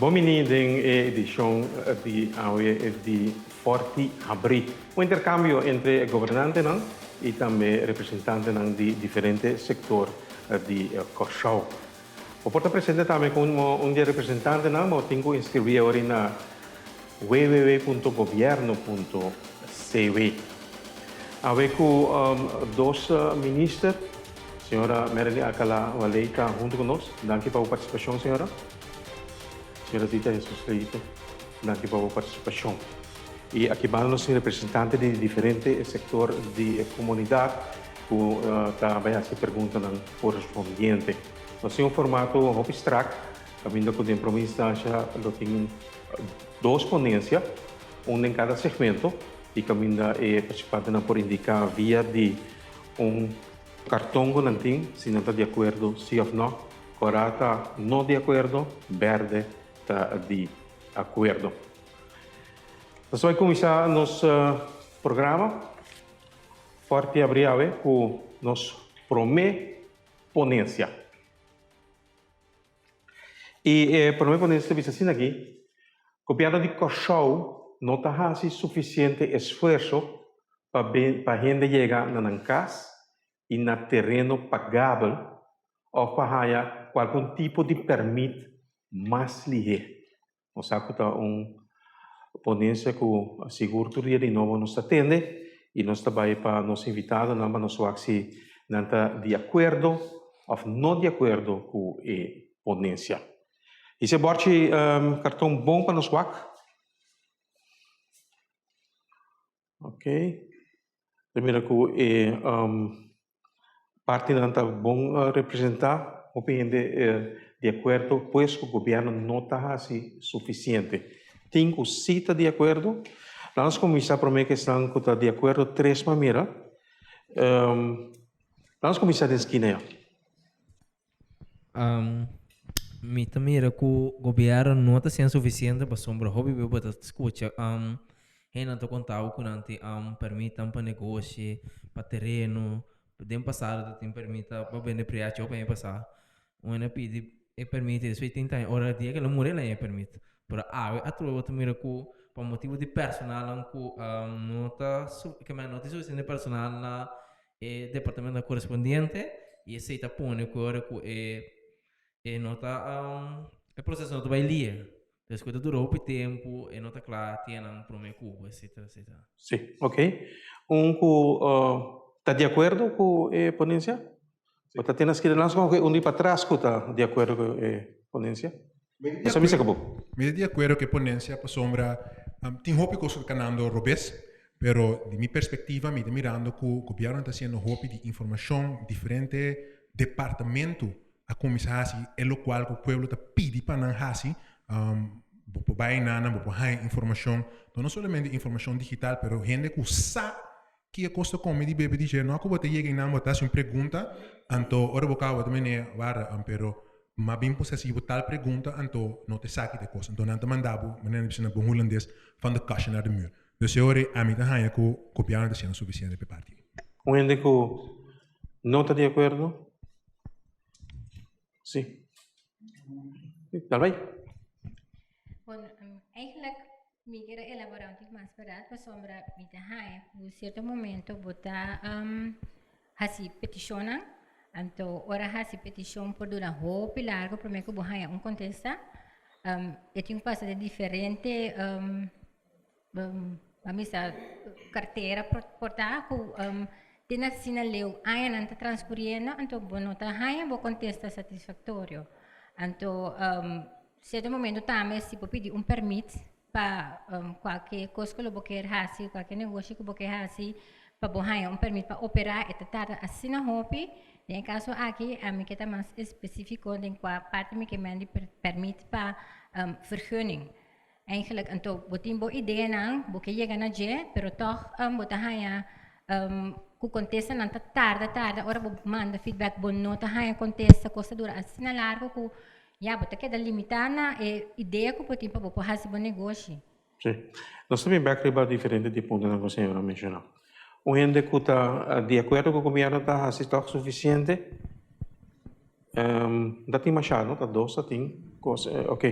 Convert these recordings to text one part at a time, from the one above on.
Bon bini den e edishon di awe di Forti Habrí, un interkambio entre e gobernantenan i tambe representantenan di diferente sektor di Kòrsou. Bo por ta presente tambe komo un di e representantenan, bo tin ku inskribí awor na www.gobierno.cw. Awe ku dos minister, señora Merely Alcalá Waley ta huntu ku nos. Danki pa bo partisipashon, señora. Señora Zita Jesus Leito, danki pa bo partisipashon. I aki banda nos tin representante di diferente sektor di e komunidat ku ta bai hasi preguntanan korespondiente. Nos tin un formato hopi strak, kaminda ku den prome instansha lo tin dos ponensia, un den kada segmento, i kaminda e partisipantenan por indiká via di un karton ku nan tin si nan ta di akuerdo si òf nò. Kòrá ta no di akuerdo, bèrdè ta di akuerdo. Nos bai kuminsá nos programa Forti Abri awe ku nos promé ponensia. I e promé ponensia ta bisa asina aki, Gobièrnu di Kòrsou no ta hasi sufisiente esfuerso pa pa hende yega na nan kas i na tereno pagabel òf pa haña kualkun tipo di pèrmit mas lihé. Nos sa ku ta un ponensia ku sigur tur dia di nobo nos ta tende i nos ta bai pa nos invitadonan pa nos wak si nan ta di akuerdo òf no di akuerdo ku e ponensia. Hisa e bòrchi karton bon pa nos wak. Ok. Ta mira ku e partinan ta bon representá. Hopi hende di akuerdo pues ku gobièrnu no ta hasi sufisiente. Tin ku si ta di akuerdo. Laat nos kuminsá promé ku esnan ku ta di akuerdo tres pa mira. Laat nos kuminsá den skina ya. Mi ta mira ku gobièrnu no ta siendo sufisiente pasobra hopi bes bo ta skucha hendenan ta konta bo ku nan tin pèrmitnan pa negoshi, pa tereno. Den pasado ta tin pèrmit pa bende priachi hopi aña pasá. Un hende a pidi e pèrmit i despues tin taña ora dia ke lo muri el a haña e pèrmit. Pero awe atrobe bo ta mira ku pa motibu di personalnan ku no ta no tin sufisiente personal na e departamento korespondiente i esei ta pone ku ora ku e e no ta e proseso no ta bai lie. Entonces ku ta dura hopi tempu e no ta kla tin nan prome ku bo etcetera etcetera. Sí, ok. Un ku ta di akuerdo ku e ponensia? Bo ta tene skirbi nan skonke un di patras ku ta di akuerdo ku e ponensia? Nos a bisa ku bo. Mi ta di akuerdo ku e ponensia pasobra tin hopi kos ku ta kanando robes, pero di mi perspektiva mi ta mirando ku gobièrnu ta hasiendo hopi di informashon, diferente departamentu a kuminsá hasi e lokual ku pueblo ta pidi pa nan hasi. Bo por bai einan, bo por haña informashon, no solamente informashon digital pero hende ku sa Ki e kos ta kome di bebe di dje? No ku bo ta yega einan bo ta hasi un pregunta, anto ora bo kaba bo ta mene warda pero m'a bin por hasi bo tal pregunta anto no ta esaki ta e kos. Anto nan ta manda bo, manera nan ta bisa na bon hulandes, van de kastje naar de muur. Dus e ora ei ami ta haña ku gobièrnu ta hasiendo sufisiente pa e parti ei. Un hende ku no ta di akuerdo? Si. Dal bai. Bueno, eigenlijk Mi kier a elaborá un tik mas bèrdat pasobra mi ta haña ku sierto momento bo ta hasi petishonnan, anto ora hasi petishon por dura hopi largu promé ku bo haña un kontesta. E tin ku pasa den diferente ban bisa kartera por ta ku tin asina leu añanan ta transkuriendo anto bo no ta haña bo kontesta satisfaktorio. Anto Cierto momento tambe si bo pidi un permit pa cualke cos cu lo bo kier haci, cualke negoshi cu bo kier haci, pa bo haya un permit pa opera e ta tarda asina hopi. Den e caso aki ami ke ta mas especifico den cua parti mi ke mende di permit pa vergunning. Eigenlijk anto bo tin bo ideanan, bo ke yega na dje, pero tog bo ta haya ku kontestanan ta tarda tarda, ora bo manda feedback bo no ta haya kontesta, kos ta dura asina largo ku Ya, bo ta keda limitá na e idea ku bo tin pa bo por hasi bo negoshi. Sí. Nos ta bin bèk riba diferente di puntonan ku señor a menshoná. Un hende ku ta di akuerdo ku gobièrnu ta hasi tòg sufisiente, ta tin mashá, no? Ta dos ta tin. Cos, ok.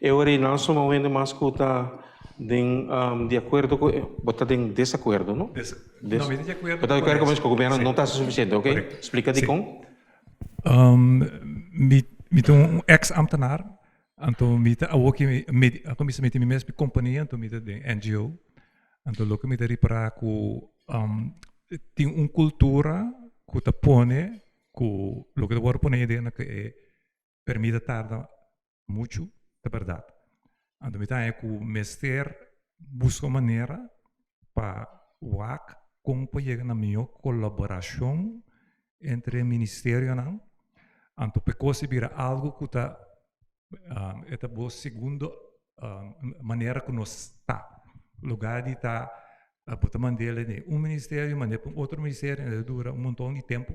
E ora ei nan suma un hende mas cu ta den di acuerdo cu bo ta den desacuerdo, no? Des, no, mi ta di acuerdo Bo ta di acuerdo cu cu gobierno no ta haci suficiente, ok. Correcto. Splica dicon. Mi, mi ta un ex ambtenaar, anto mi ta awor ki mi a cuminsa meti mi mes mi compania, anto mi ta den NGO, anto loke mi ta ripara cu tin un cultura cu ta pone cu loke ta worde pone den cu e Permit a tarda muchu, ta bèrdat. Anto mi ta haña ku mester buska un manera pa wak kon por yega na mihó kolaborashon entre ministerionan. Anto pa e kos a bira algu ku ta e ta bo segundo manera ku nos ta. Lugar di ta bo ta mand'el den un ministerio, mand'el pa un otro ministerio, e ta dura un monton di tempu.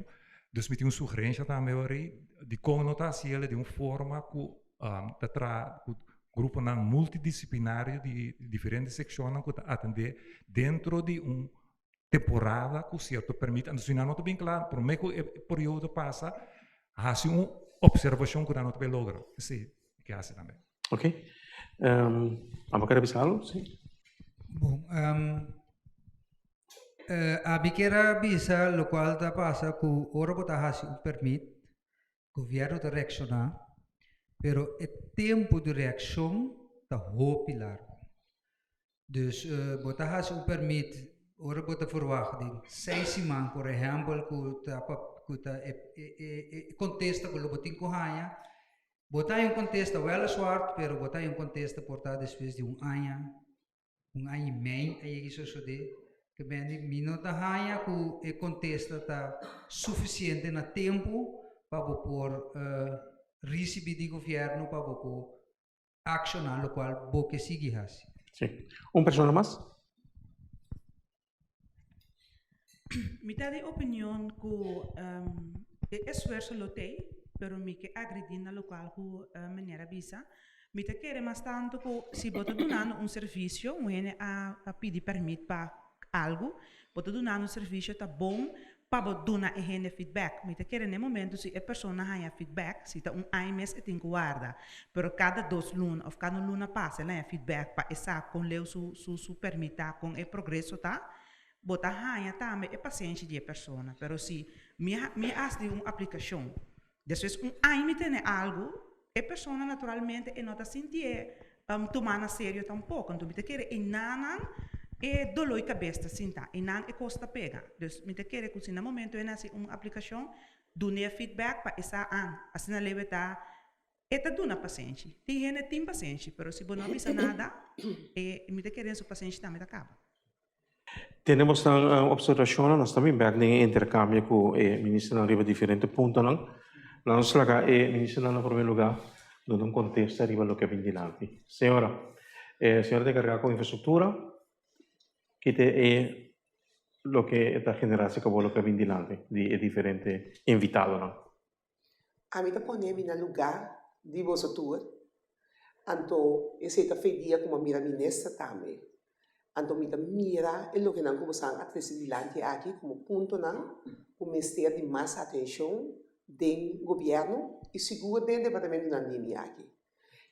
Dus mi tin un sugerencia tambe ora ei, dikon no ta hasiel di un forma ku ta traha ku gruponan multidisiplinario di diferente sekshonnan ku ta atendé dentro di un temporada ku sierto permit. Anto si nan no ta bin kla promé ku e periodo pasa, hasi un opservashon ku nan no ta bin logra. Esei ke hasi tambe. Ok. Abo kere bisa algo? Si. Bon, abi kier a bisa locual ta pasa cu ora bo ta haci un permit, gobierno ta reacciona, pero e tempo di reaccion ta hopi largo. Dus bo ta haci un permit ora bo ta verwacht den seis siman por ehempel cu ta cu ta e contesta cu lo bo tin cu haña, bo ta haña un contesta weliswaar pero bo ta haña un contesta por ta despues di un aña, un aña y mei a yega y sosode. Ke bende mi no ta haña cu e contesta ta suficiente na tempo pa bo por ricibi di gobierno pa bo por acciona locual bo ke sigui haci. Sí. Un persona mas? Mi ta di opinion cu e esfuerso lo t'ey, pero mi ke agredi na locual cu meneer a bisa. Mi ta kere mas tanto cu si bo ta dunando un servicio, un hende a pidi permit pa algo, bo ta dunando un servicio ta bon pa bo duna e hende feedback. Mi ta kere n'e momento si e persona haña feedback, si ta un aña mes e tin ku warda, pero kada dos luna òf kada un luna pasa el haña feedback pa e sa kon leu su su su permit ta, kon e progreso ta, bo ta haña tambe e pasenshi di e persona. Pero si mi mi hasi di un aplikashon, despues un aña mi tene algu, e persona naturalmente e no ta sintié tumá na serio tampoko. Anto mi ta kere einan e doló i kabes ta sinta, einan e kos ta pega. Dus mi ta kere ku si na momento e hasi un aplikashon, dun'é feedback pa e sa an. Asina leu e ta, e ta duna pasenshi. Tin hende tin pasenshi, pero si bo no a bisa nada, e mi ta kere su pasenshi tambe ta kaba. Tenemos nan observacionnan, nos ta bin bek den e intercambio cu e ministernan riba diferente puntonan. Laat nos laga e ministernan na primer lugar duna un contesta riba loke a bin dilanti. Señora, e señora ta encarga cu infrastructura, kite e loke ta genera si cabo loke a bin dilanti di e diferente invitadonan. Ami ta pone mi na lugá di boso tur, anto esei ta fe dia ku mi a mira minister tambe. Anto mi ta mira e lokenan ku boso a trese dilanti aki komo puntonan ku mester di mas atenshon den gobièrnu i sigur den departamentonan di mi aki.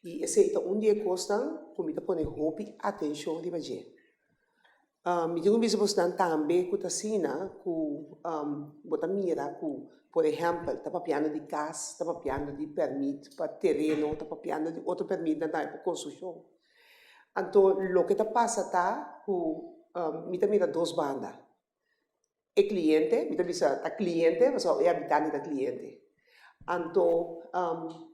I esei ta un di e kosnan ku mi ta pone hopi atenshon riba dje. Mi tin ku bisa bosnan tambe ku ta asina ku bo ta mira ku, por ehèmpel, ta papiando di kas, ta papiando di pèrmit pa tereno, ta papiando di otro pèrmitnan tambe pa konstrukshon. Anto loke ta pasa ta ku mi ta mira dos banda. E cliente, mi ta bisa ta cliente pasobra e habitante ta cliente. Anto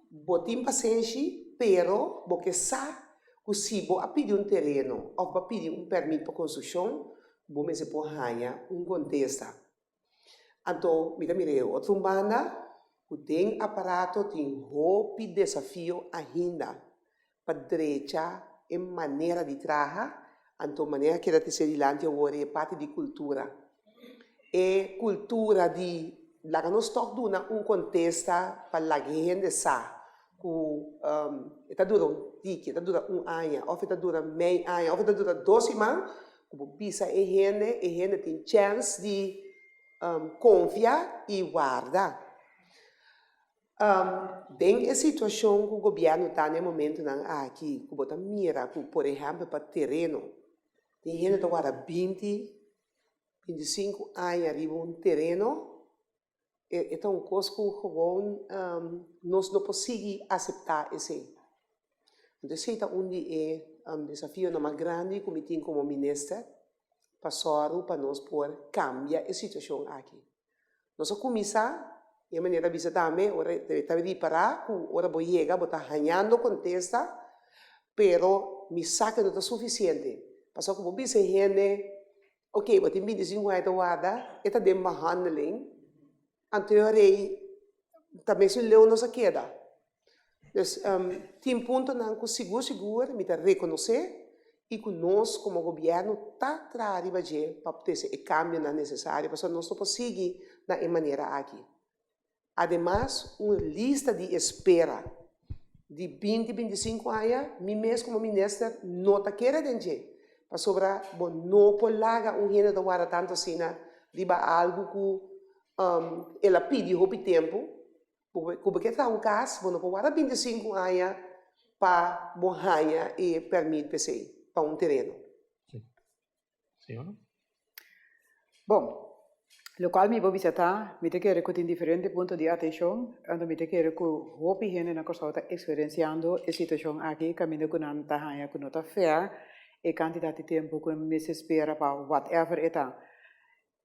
bo tin pasenshi pero bo ke sa ku si bo a pidi un tereno òf bo a pidi un pèrmit pa konstrukshon bo mester por haña un kontesta. Anto mi ta mira e otro un banda ku den aparato tin hopi desafio ainda pa drecha e manera di traha, anto manera keda trese dilanti awor e parti di kultura. E kultura di laga nos tòg duna un kontesta pa laga e hende sa ku e ta dura un tiki, e ta dura un aña òf e ta dura mei aña òf e ta dura dos siman, ku bo bisa e hende, e hende tin chèns di konfia i warda. Den e situashon ku gobièrnu ta na e momentunan aki, ku bo ta mira ku por ehèmpel pa tereno, tin hende ta warda 20, 25 aña riba un tereno, e ta un kos ku gewoon nos no por sigui aseptá esei. Anto esei ta un di e desafionan mas grandi ku mi tin komo minister pa sòru pa nos por kambia e situashon aki. Nos a kuminsá, i e manera a bisa tambe, ora e ta ripará ku ora bo yega bo ta hañando kontesta, pero mi sa ku no ta sufisiente. Pasobra ku bo bisa e hende, oke, bo tin 25 aña ta warda, e ta den behandeling, anto e ora ei ta mesun leu nos a keda. Dus tin puntonan ku sigur sigur mi ta rekonosé i ku nos komo gobièrnu ta traha riba dje pa trese e kambionan nesesario pasobra nos no por sigui na e manera aki. Ademas un lista di espera di 20, 25 aña mi mes komo minister no ta kere den dje pasobra bo no por laga un hende ta warda tantu asina riba algu ku el a pidi hopi tempu. Ku bo ke traha un kas, bo no por warda 25 aña pa bo haña e pèrmit p'esei, pa un tereno. Sí. Señora? Bon, lokual mi por bisa ta, mi ta kere ku tin diferente punto di atenshon, anto mi ta kere ku hopi hende na Kòrsou ta eksperensiando e situashon aki kaminda ku nan ta haña ku no ta fair e kantidat di tempu ku nan mester spera pa whatever e ta.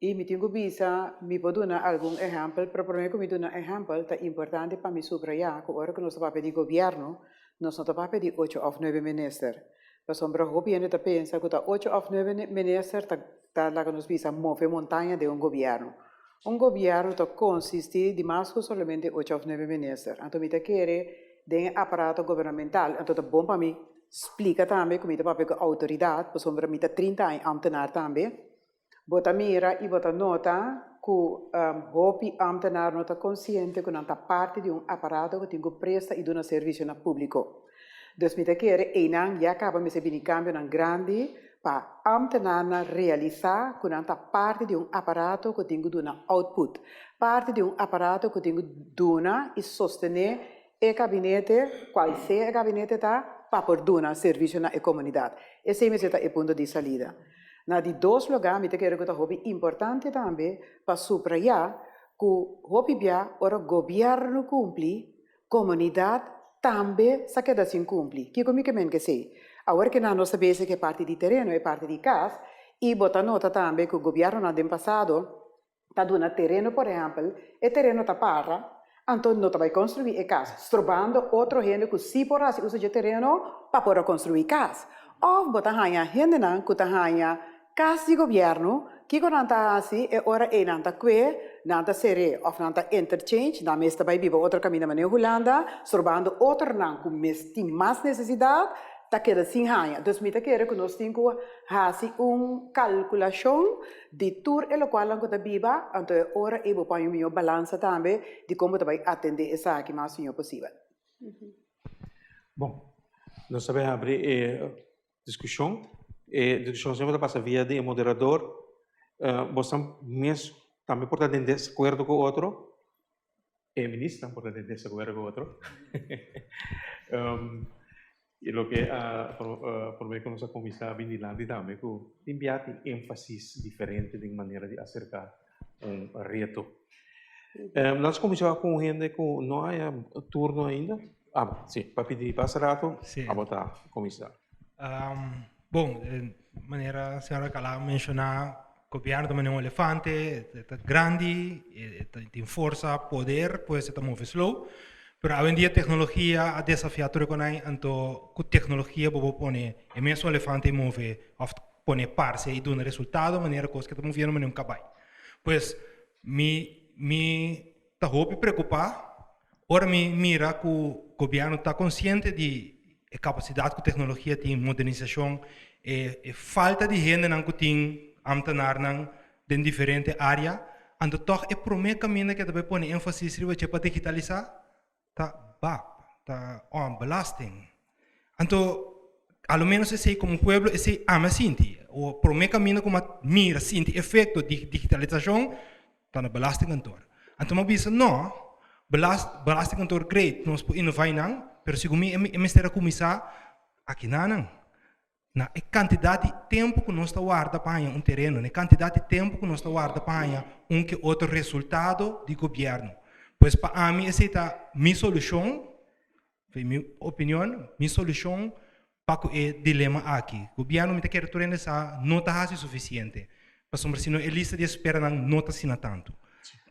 I mi tin ku bisa, mi por duna algun ehèmpel, pero promé ku mi duna ehèmpel ta importante pa mi subrayá ku ora ku nos ta papia di gobièrnu, nos no ta papia di ocho òf nuebe minister. Pasobra hopi hende ta pensa ku ta ocho òf nuebe minister ta ta laga nos bisa move montaña den un gobièrnu. Un gobièrnu ta konsistí di mas ku solamente ocho òf nuebe minister. Anto mi ta kere den e aparato gubernamental, anto ta bon pa mi splika tambe ku mi ta papia ku outoridat, pasobra mi ta 30 aña ámtenar tambe. Bo ta mira i bo ta nota ku hopi ámtenar no ta konsiente ku nan ta parti di un aparato ku tin ku presta i duna servisio na públiko. Dus mi ta kere einan ya kaba mester bini kambionan grandi pa ámtenarnan realisá ku nan ta parti di un aparato ku tin ku duna output, parti di un aparato ku tin ku duna i sostené e gabinete, kual sea e gabinete ta, pa por duna servisio na e komunidat. Esei mester ta e punto di salida. Na di dos lugá mi ta kere ku ta hopi importante tambe pa subrayá ku hopi bia ora gobièrnu kumpli, komunidat tambe sa keda sin kumpli. Kiko mi ke men kesei? Awor ke nan nos ta bese ku e parti di tereno, e parti di kas, i bo ta nota tambe ku gobièrnunan den pasado ta duna tereno por ehèmpel, e tereno ta para, anto no ta bai konstruí e kas, strobando otro hende ku sí por hasi uso dje tereno pa por a konstruí kas. Òf bo ta haña hendenan ku ta haña kas di gobièrnu, kiko nan ta hasi e ora ei nan ta kue, nan ta ser'é òf nan ta interchange, nan mes ta bai biba otro kaminda manera Hulanda, strobando otronan ku mes tin mas nesesidat ta keda sin haña. Dus mi ta kere ku nos tin ku hasi un kalkulashon di tur e lokualnan ku ta biba, anto e ora ei bo pon un mihó balansa tambe di kon bo ta bai atendé esaki mas mihó posibel. Bon, nos ta bai habri e diskushon. E diskushon semper ta pasa via di e moderador. Boso mes tambe por ta den desakuerdo ku otro. E ministernan por ta den desakuerdo ku otro. I loke a promé ku nos a kuminsá bin dilanti tambe ku tin bia tin énfasis diferente den manera di aserká un reto. Nos kuminsá ku un hende ku no haya turno ainda. Ah, si, pa pidi pas rato, abo ta kuminsá. Bon, manera señor Alcalá a menshoná, gobièrnu ta manera un elefante, e ta grandi, e tin forsa, poder, pues e ta move slow. Pero awendia teknologia a desafiá tur e konai, anto ku teknologia bo por pone e mesun elefante i move òf pone parse i duna resultado manera kos ke ta moviendo manera un kabai. Pues mi mi ta hopi preokupá ora mi mira ku gobièrnu ta konsiente di e kapasidat ku teknologia tin, modernisashon, e e falta di hendenan ku tin amtenarnan den diferente área, anto tòg e promé kaminda ke ta bai pone énfasis riba dje pa digitalisá ta bap, ta on belasting. Anto a lo ménos esei komo pueblo esei ami a sinti. O promé kaminda ku mi a mira sinti efekto di digitalisashon ta na belastingkantoor. Anto mi a bisa no. Belast, belastingkantoor great, nos por innová einan, pero segun mi e mester a kuminsá akinanan. Na e kantidat di tempu ku nos ta warda pa haña un tereno, na e kantidat di tempu ku nos ta warda pa haña un ke otro resultado di gobièrnu. Pues pa ami esei ta mi solushon, mi opinion, mi solushon pa ku e dilema aki. Gobièrnu mi ta kere tur hende sa no ta hasi sufisiente, pasobra si no e lista di esperanan no ta asina tantu.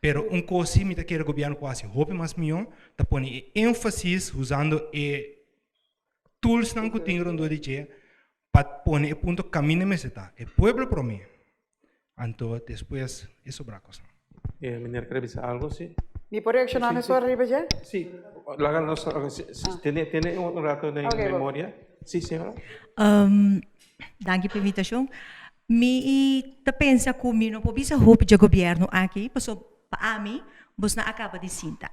Pero un kos si mi ta kere gobièrnu por hasi hopi mas mihó ta pone e énfasis usando e toolsnan ku tin rondó di dje pa pone e punto kaminda mester ta, e pueblo promé, anto despues e sobrá kosnan. E meneer kere bisa algo, si? Mi por reakshoná mesora riba dje? Si, laga nos tene tene un rato den memoria. Si, señora. Danki pa invitashon. Mi ta pensa ku mi no por bisa hopi dje gobièrnu aki, pasobra pa ami bosnan a kaba di sinta.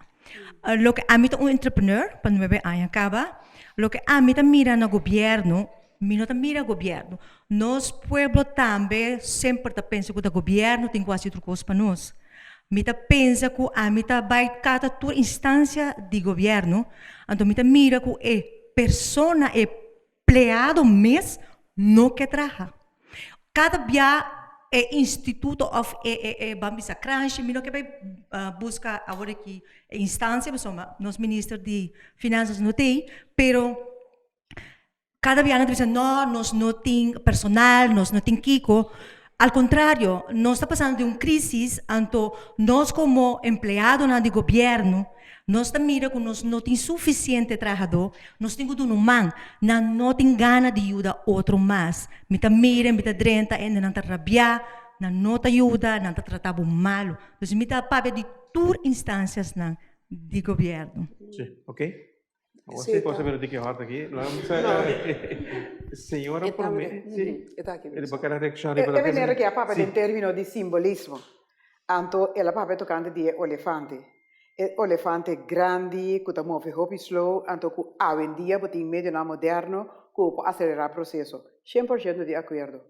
Loke ami ta un entrepreneur pa nuebe aña kaba, loke ami ta mira na gobièrnu, mi no ta mira gobièrnu. Nos pueblo tambe semper ta pensa ku ta gobièrnu tin ku hasi tur kos pa nos. Mi ta pensa ku ami ta bai kata tur instansia di gobièrnu, anto mi ta mira ku e persona, e Pleado mes no ke traha. Kada bia e instituto of e e e ban bisa kranshi, mi no ke bai buska awor aki e instansia pasobra nos minister di finansas no t'ei, pero kada bia nan ta bisa no, nos no tin personal, nos no tin kiko. Al kontrario, nos ta pasando den un krisis, anto nos komo empleadonan di gobièrnu, nos ta mira ku nos no tin sufisiente trahadó, nos tin ku duna un man. Nan no tin gana di yuda otro mas. Mi ta mira, mi ta drenta, hende nan ta rabiá, nan no ta yuda, nan ta trata bo malu. Dus mi ta papia di tur instansiasnan di gobièrnu. Sí, oké. Sí, cosa pero di que hort aquí. Señora prome, sí. El bo quer reaccionar riba E manera que a papia den término di simbolismo. Anto el a papia tocante di e olefante. E olefante grandi cu ta move hopi slow, anto cu awendia bo tin medionan moderno cu por acelera proceso. 100% di acuerdo.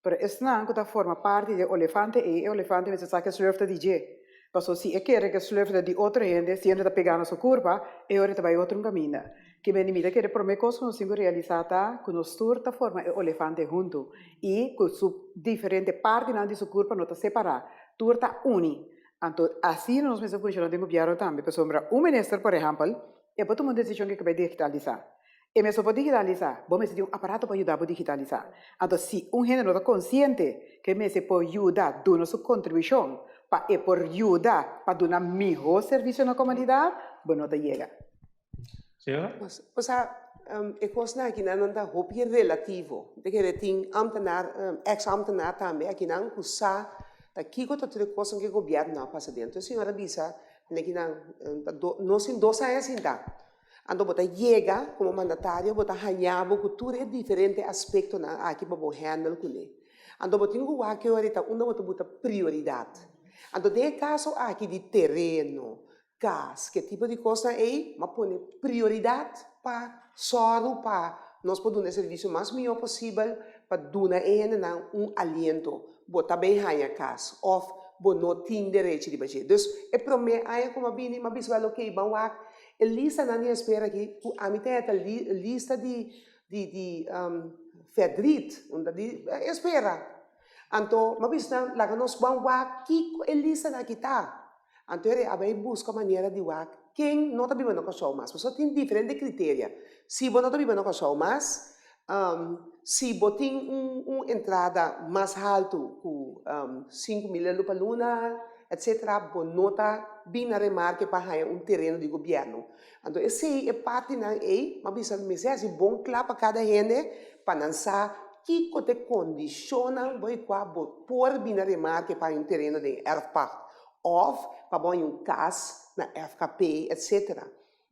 Pero esnan ku ta forma parti di e olefante ei, e olefante mester sa ku e slurf ta di dje. Pasobra si e kere ku e slurf ta di otro hende, si hende ta pegá na su kurpa, e ora e ta bai otro un kaminda. Ke bende mi ta kere promé kos ku nos tin ku realisá ta ku nos tur ta forma e olefante huntu i ku su diferente partinan di su kurpa no ta separá, tur ta uni. Anto asina nos mester funshoná den gobièrnu tambe, pasobra un minister, por ehèmpel, e por tuma un desishon ku e ke bai digitalisá. E mes por digitalisá, bo mester tin un aparato pa yuda bo digitalisá. Anto si un hende no ta konsiente ku e mester por yuda duna su kontribushon pa e por yuda pa duna mihó servisio na komunidat, bo no ta yega. Señora? Osea, e kosnan akinan nan ta hopi relativo. Mi ta kere tin ambtenaar, eks ambtenaar tambe akinan ku sa ta kiko ta tur e kosnan ku e gobièrnu a pasa den. Entonces señora a bisa, nekinan nos tin dos aña sinta. Anto bo ta yega komo mandatario, bo ta haña bo ku tur e diferente aspektonan aki pa bo hèndel kuné. Anto bo tin ku wak ki ora ta unda bo ta buta prioridat. Anto den e kaso aki di tereno, kas, ke tipo di kosnan ei, bo a pone prioridat pa sòru pa nos por duna e servisio mas mihó posibel pa duna e hendenan un aliento. Bo ta bin haña kas òf bo no tin derechi riba dje. Dus e promé aña ku mi a bini mi a bisa wèl okey ban wak E listanan di espera aki ku ami ta eta lista di di di verdriet, unda di espera. Anto mi a bisa nan laga nos ban wak kiko e listanan aki ta. Anto e a bai buska manera di wak ken no ta biba na Kòrsou mas. Pasobra tin diferente kriteria. Si bo no ta biba na Kòrsou mas, si bo tin un un entrada mas haltu ku 5000 euro pa luna, etcetera, bo no ta bin na remarke pa haña un tereno di gobièrnu. Anto esei e partinan ei, mi a bisa mester hasi bon kla pa kada hende pa nan sa kiko ta e kondishonnan bo e kua bo por bin na remarke pa haña un tereno den erfpacht òf pa bo haña un kas na FKP, etcetera.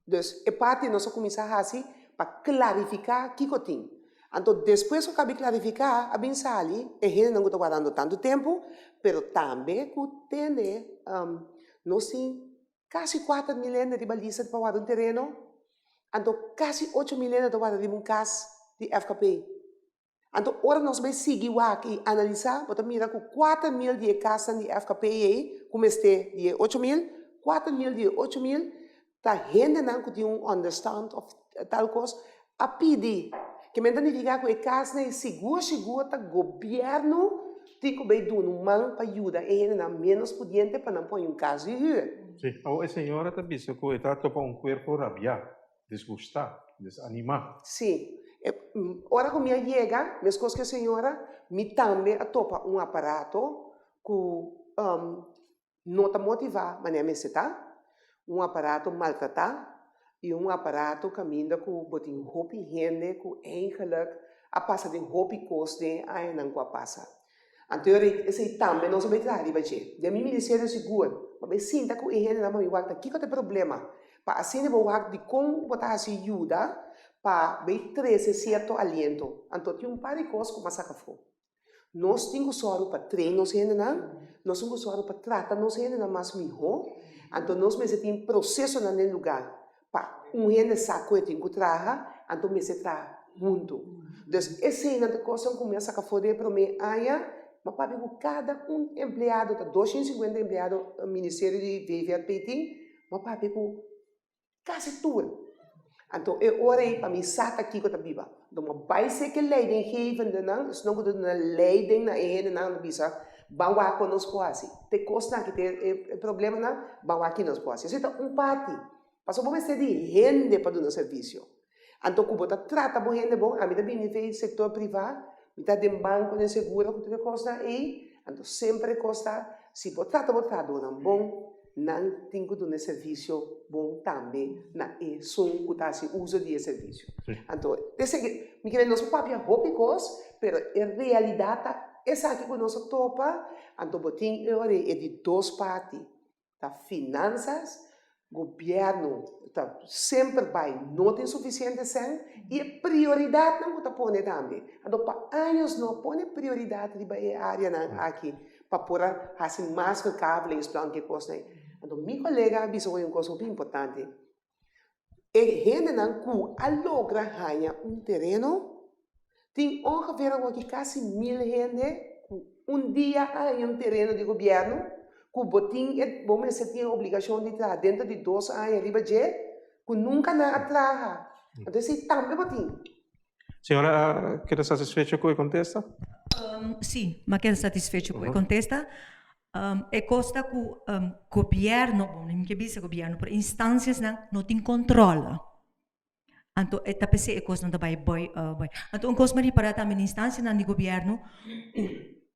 Dus e parti nos a kuminsá hasi pa klarifiká kiko tin. Anto despues ku kabi klarifiká a bin sali e hendenan ku ta wardando tantu tempu, pero tambe ku tende nos tin kasi 4000 hende riba lista pa warda un tereno, anto kasi 8000 hende ta warda riba un kas di FKP. Anto ora nos bai sigui wak i analisá, bo ta mira ku 4000 di e kasnan di FKP ei ku mester di e 8000, 4000 di e 8000. Ta hendenan ku tin un onderstand of tal kos a pidi. Ke men ta nifiká ku e kasnan ei sigur sigur ta gobièrnu tin ku bay duna un man pa yuda e hendenan ménos pudiente pa nan pone un kas di hür. Sí, awor e señora ta bisa ku e ta topa un kuerpo rabiá, disgustá, desanimá. Sí. E ora ku mi a yega, meskos ku e señora, mi tambe a topa un aparato ku no ta motivá manera mester ta, un aparato maltratá i un aparato kaminda ku bo tin hopi hende ku eigenlijk a pasa den hopi kos den e añanan ku a pasa. Anto esei tambe nos a bai traha riba dje. Den mi ministerio sigur bo a bai sinta ku e hendenan pa mi wak ta kiko ta e problema pa asina bo wak dikon bo ta hasi yuda pa bai trese sierto aliento. Anto tin un par di kos ku bo a saka afó. Nos tin ku sòru pa train nos hendenan, nos tin ku sòru pa trata nos hendenan mas mihó, anto nos mester tin prosesonan den lugá pa un hende sa ku e tin ku traha, anto mester traha huntu. Dus eseinan ta kosnan ku mi a saka for di e promé aña, mi a papia ku kada un empleado, ta 250 empleado ministerio di VVRP tin, mi a papia ku Kasi tur. Anto e ora ei pa mi sa ta kiko ta biba. Anto mi a bai seki e leidinggevendenan, esnan ku ta duna leiding na e hendenan, a bisa, Ban wak kon nos por hasi. Te kosnan aki, te e problemanan, ban wak ki nos por hasi. Esei ta un parti. Pasobra bo mester di hende pa duna servisio. Anto ku bo ta trata bo hende bon, ami ta bini fe sektor privá, mi ta den banko, den seguro ku tur e kosnan ei, anto semper e kos ta, si bo trata bo trahadónan bon, nan tin ku duna e servisio bon tambe na esun ku ta hasi uso di e servisio. Anto, esei, mi kere nos por papia hopi kos, pero e realidat ta esaki ku nos a topa, anto bo tin e ora ei e di dos parti. Ta finansas, gobièrnu ta semper bai no tin sufisiente sèn i e prioridatnan ku ta pone tambe. Anto pa años no a pone prioridat riba e áreanan aki pa por a hasi mas verkavelingsplan ke kosnan ei. Anto mi kolega a bisa hoy un kos hopi importante, e hendenan ku a logra haña un tereno tin ongeveer awoki kasi mil hende ku un dia a haña un tereno di gobièrnu ku bo tin e bo mester tin e obligashon di traha denter di dos aña riba dje ku nunka nan a traha. Anto esei tambe bo tin. Señora a keda satisfecho ku e kontesta? Sí, mi a keda satisfecho ku e kontesta. E kos ta ku gobièrnu, bon mi ke bisa gobièrnu, pero instansiasnan no tin kòntròl. Anto e ta p'esei e kosnan ta bai boi boi. Anto un kos mi a ripará tambe na instansianan di gobièrnu ku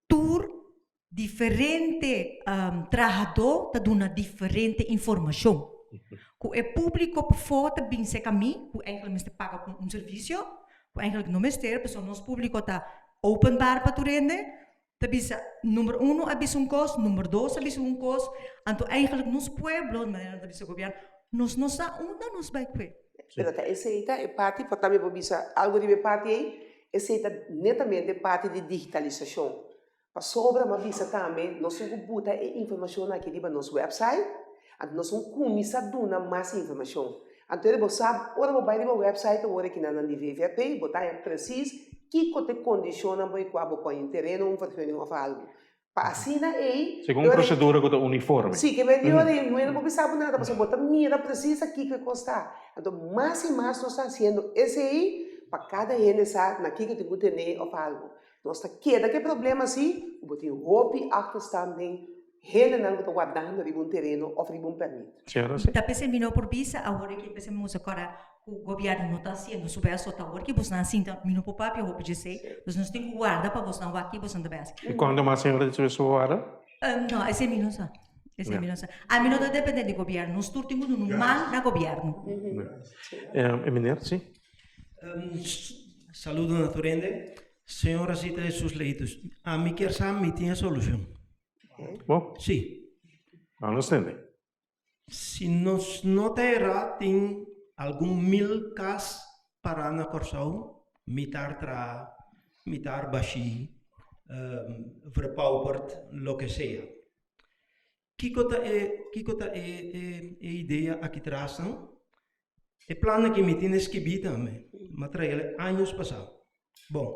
tur diferente trahadó ta duna diferente informashon. Ku e públiko pafó ta bin serka mi ku eigenlijk mester paga ku un servisio ku eigenlijk no mester pasobra nos públiko ta openbaar pa tur hende ta bisa number uno a bisa un kos, number dos a bisa un kos, anto eigenlijk nos pueblo, manera nan ta bisa gobièrnu, nos no sa unda nos bai kue. Pero ta esei ta e parti, por tambe por bisa algu riba e parti ei, esei ta netamente parti di digitalisashon. Pasobra mi a bisa tambe, nos tin ku buta e informashon aki riba nos wèpsait, anto nos tin kuminsá duna mas informashon. Anto bo sa, ora bo bai riba wèpsait awor aki nan di VVRP, bo ta haña presis kiko ta e kondishonnan bo kua bo pon un tereno, un vergunning òf algu. Pa asina ei, Segun un prosedura ku ta uniforme. Sí, ke men di ora ei no por bisa bo nada, pasobra bo ta mira presis a kiko e kos ta. Anto mas i mas nos ta hasiendo esei pa kada hende sa na kiko tin ku tene òf algu. Nos ta keda ku e problema si ku bo tin hopi achterstand den hendenan ku ta wardando riba un tereno òf riba un pèrmit. Señora, si. Ta p'esei mi no por bisa awor ki p'esei mi musa kòrda ku gobièrnu no ta hasiendo su bèst ota awor ki bosnan sinta mi no por papia hopi djesei dus nos tin ku warda pa bosnan wak ki bosnan ta bai hasi. I kuantu mas señora di su warda? No, esei mi no sa. Esei mi no sa. Ami no ta depende di gobièrnu. Nos tur tin ku duna un man na gobièrnu. E meneer, si. Saludo na tur hende. Señora Zita Jesus Leitus, ami kier sa mi tin e solucion. Bo? Si. Nan nos tende. Si nos no ta erá tin algun mil kas pará na Kòrsou, mitar traha, mitar bashí, verpauperd, loke sea. Kiko ta e kiko ta e e idea aki tras nan? E plan aki mi tin skibí tambe, mi a trael años pasá. Bon,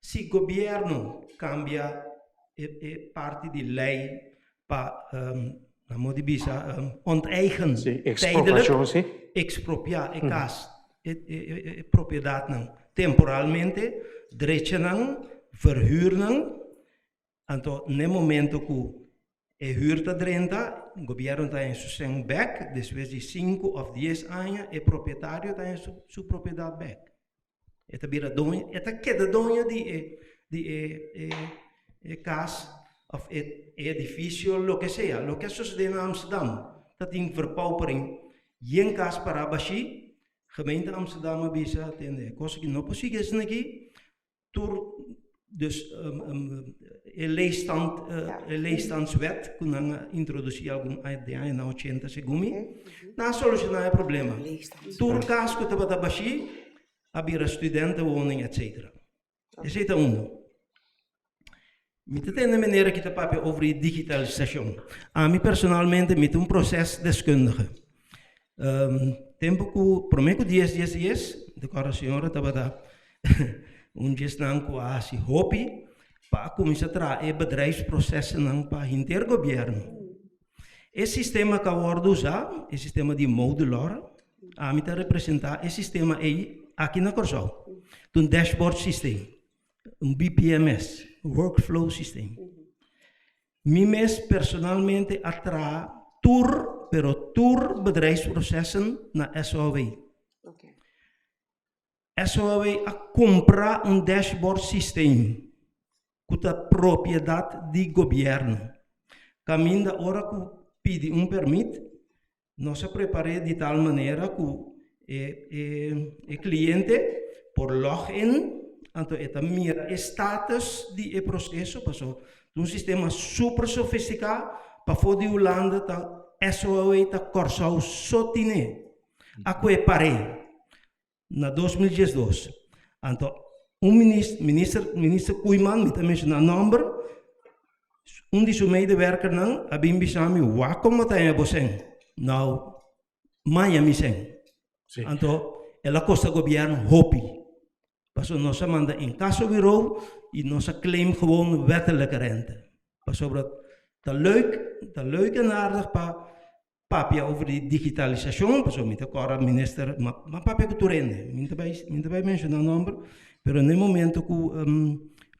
si gobièrnu kambia e e parti di lei pa. Laat di bisa onteigen. Sí, expropiacion, sí. Expropiá e kas, e, e, e, e propiedatnan temporalmente, drecha nan, verhuur nan. Anto, na momento ku e huur ta drenta, gobièrnu ta haña su sèn bèk, despues di 5 òf 10 aña, e propietario ta haña su, su propiedat bèk. E ta bira doño, e ta keda doño di e, di e, e, e kas òf e, e edifisio, loke sea. Loke a sosodé na Amsterdam, ta tin verpaupering, yen kas pará bashí, gemeente Amsterdam a bisa, tende, e kos aki no por sigui asina aki, Tur dus e leegstand, e leegstandswet ku nan a introdusí algun aña den añanan ochenta segun mi, nan a solushoná e problema. Tur kas ku tabata bashí a bira studentenwoning etsetera. Esei ta unu. Mi ta tende manera ki ta papia over di digitalisashon. Ami personalmente mi ta un procesdeskundige. Tempu ku promé ku dies dies dies, mi ta kòrda señora tabata un di esnan ku a hasi hopi pa a kuminsá traha e bedrijfsprocesennan pa henter gobièrnu. E sistema ku a wòrdu usá, e sistema di Modulor, ami ta representá e sistema ei aki na Kòrsou. Ta un dashboard systeem. Un BPMS, workflow system. Mi mes personalmente a traha tur, pero tur bedrijfsprocessen na SOAW. Okay. SOAW a kumpra un dashboard system ku ta propiedat di gobièrnu. Kaminda ora ku pidi un permit, Nos a prepar'é di tal manera ku e e kliente por log in, anto e ta mira e status di e proseso, paso ta un sistema super sofistiká, pafó di Hulanda ta SOAW ta Kòrsou so tin'é. A ku e par'é na 2012. Anto un minister, minister, minister Koeiman, mi ta menshoná nòmber, un di su medewerkernan a bin bisa mi, wak kon bo ta haña bo sèn? Nou, maña mi sèn. Sí. Anto, el a kosta gobièrnu hopi. Pasobra nos a manda inkassobureau i nos a claim gewoon wettelijke rente. Pasobra ta leuk, ta leuk en aardig pa papia over di digitalisashon, pasobra mi ta kòrda minister, ma ma papia ku tur hende, mi no ta bai mi no ta bai menshoná nòmber, pero na e momento ku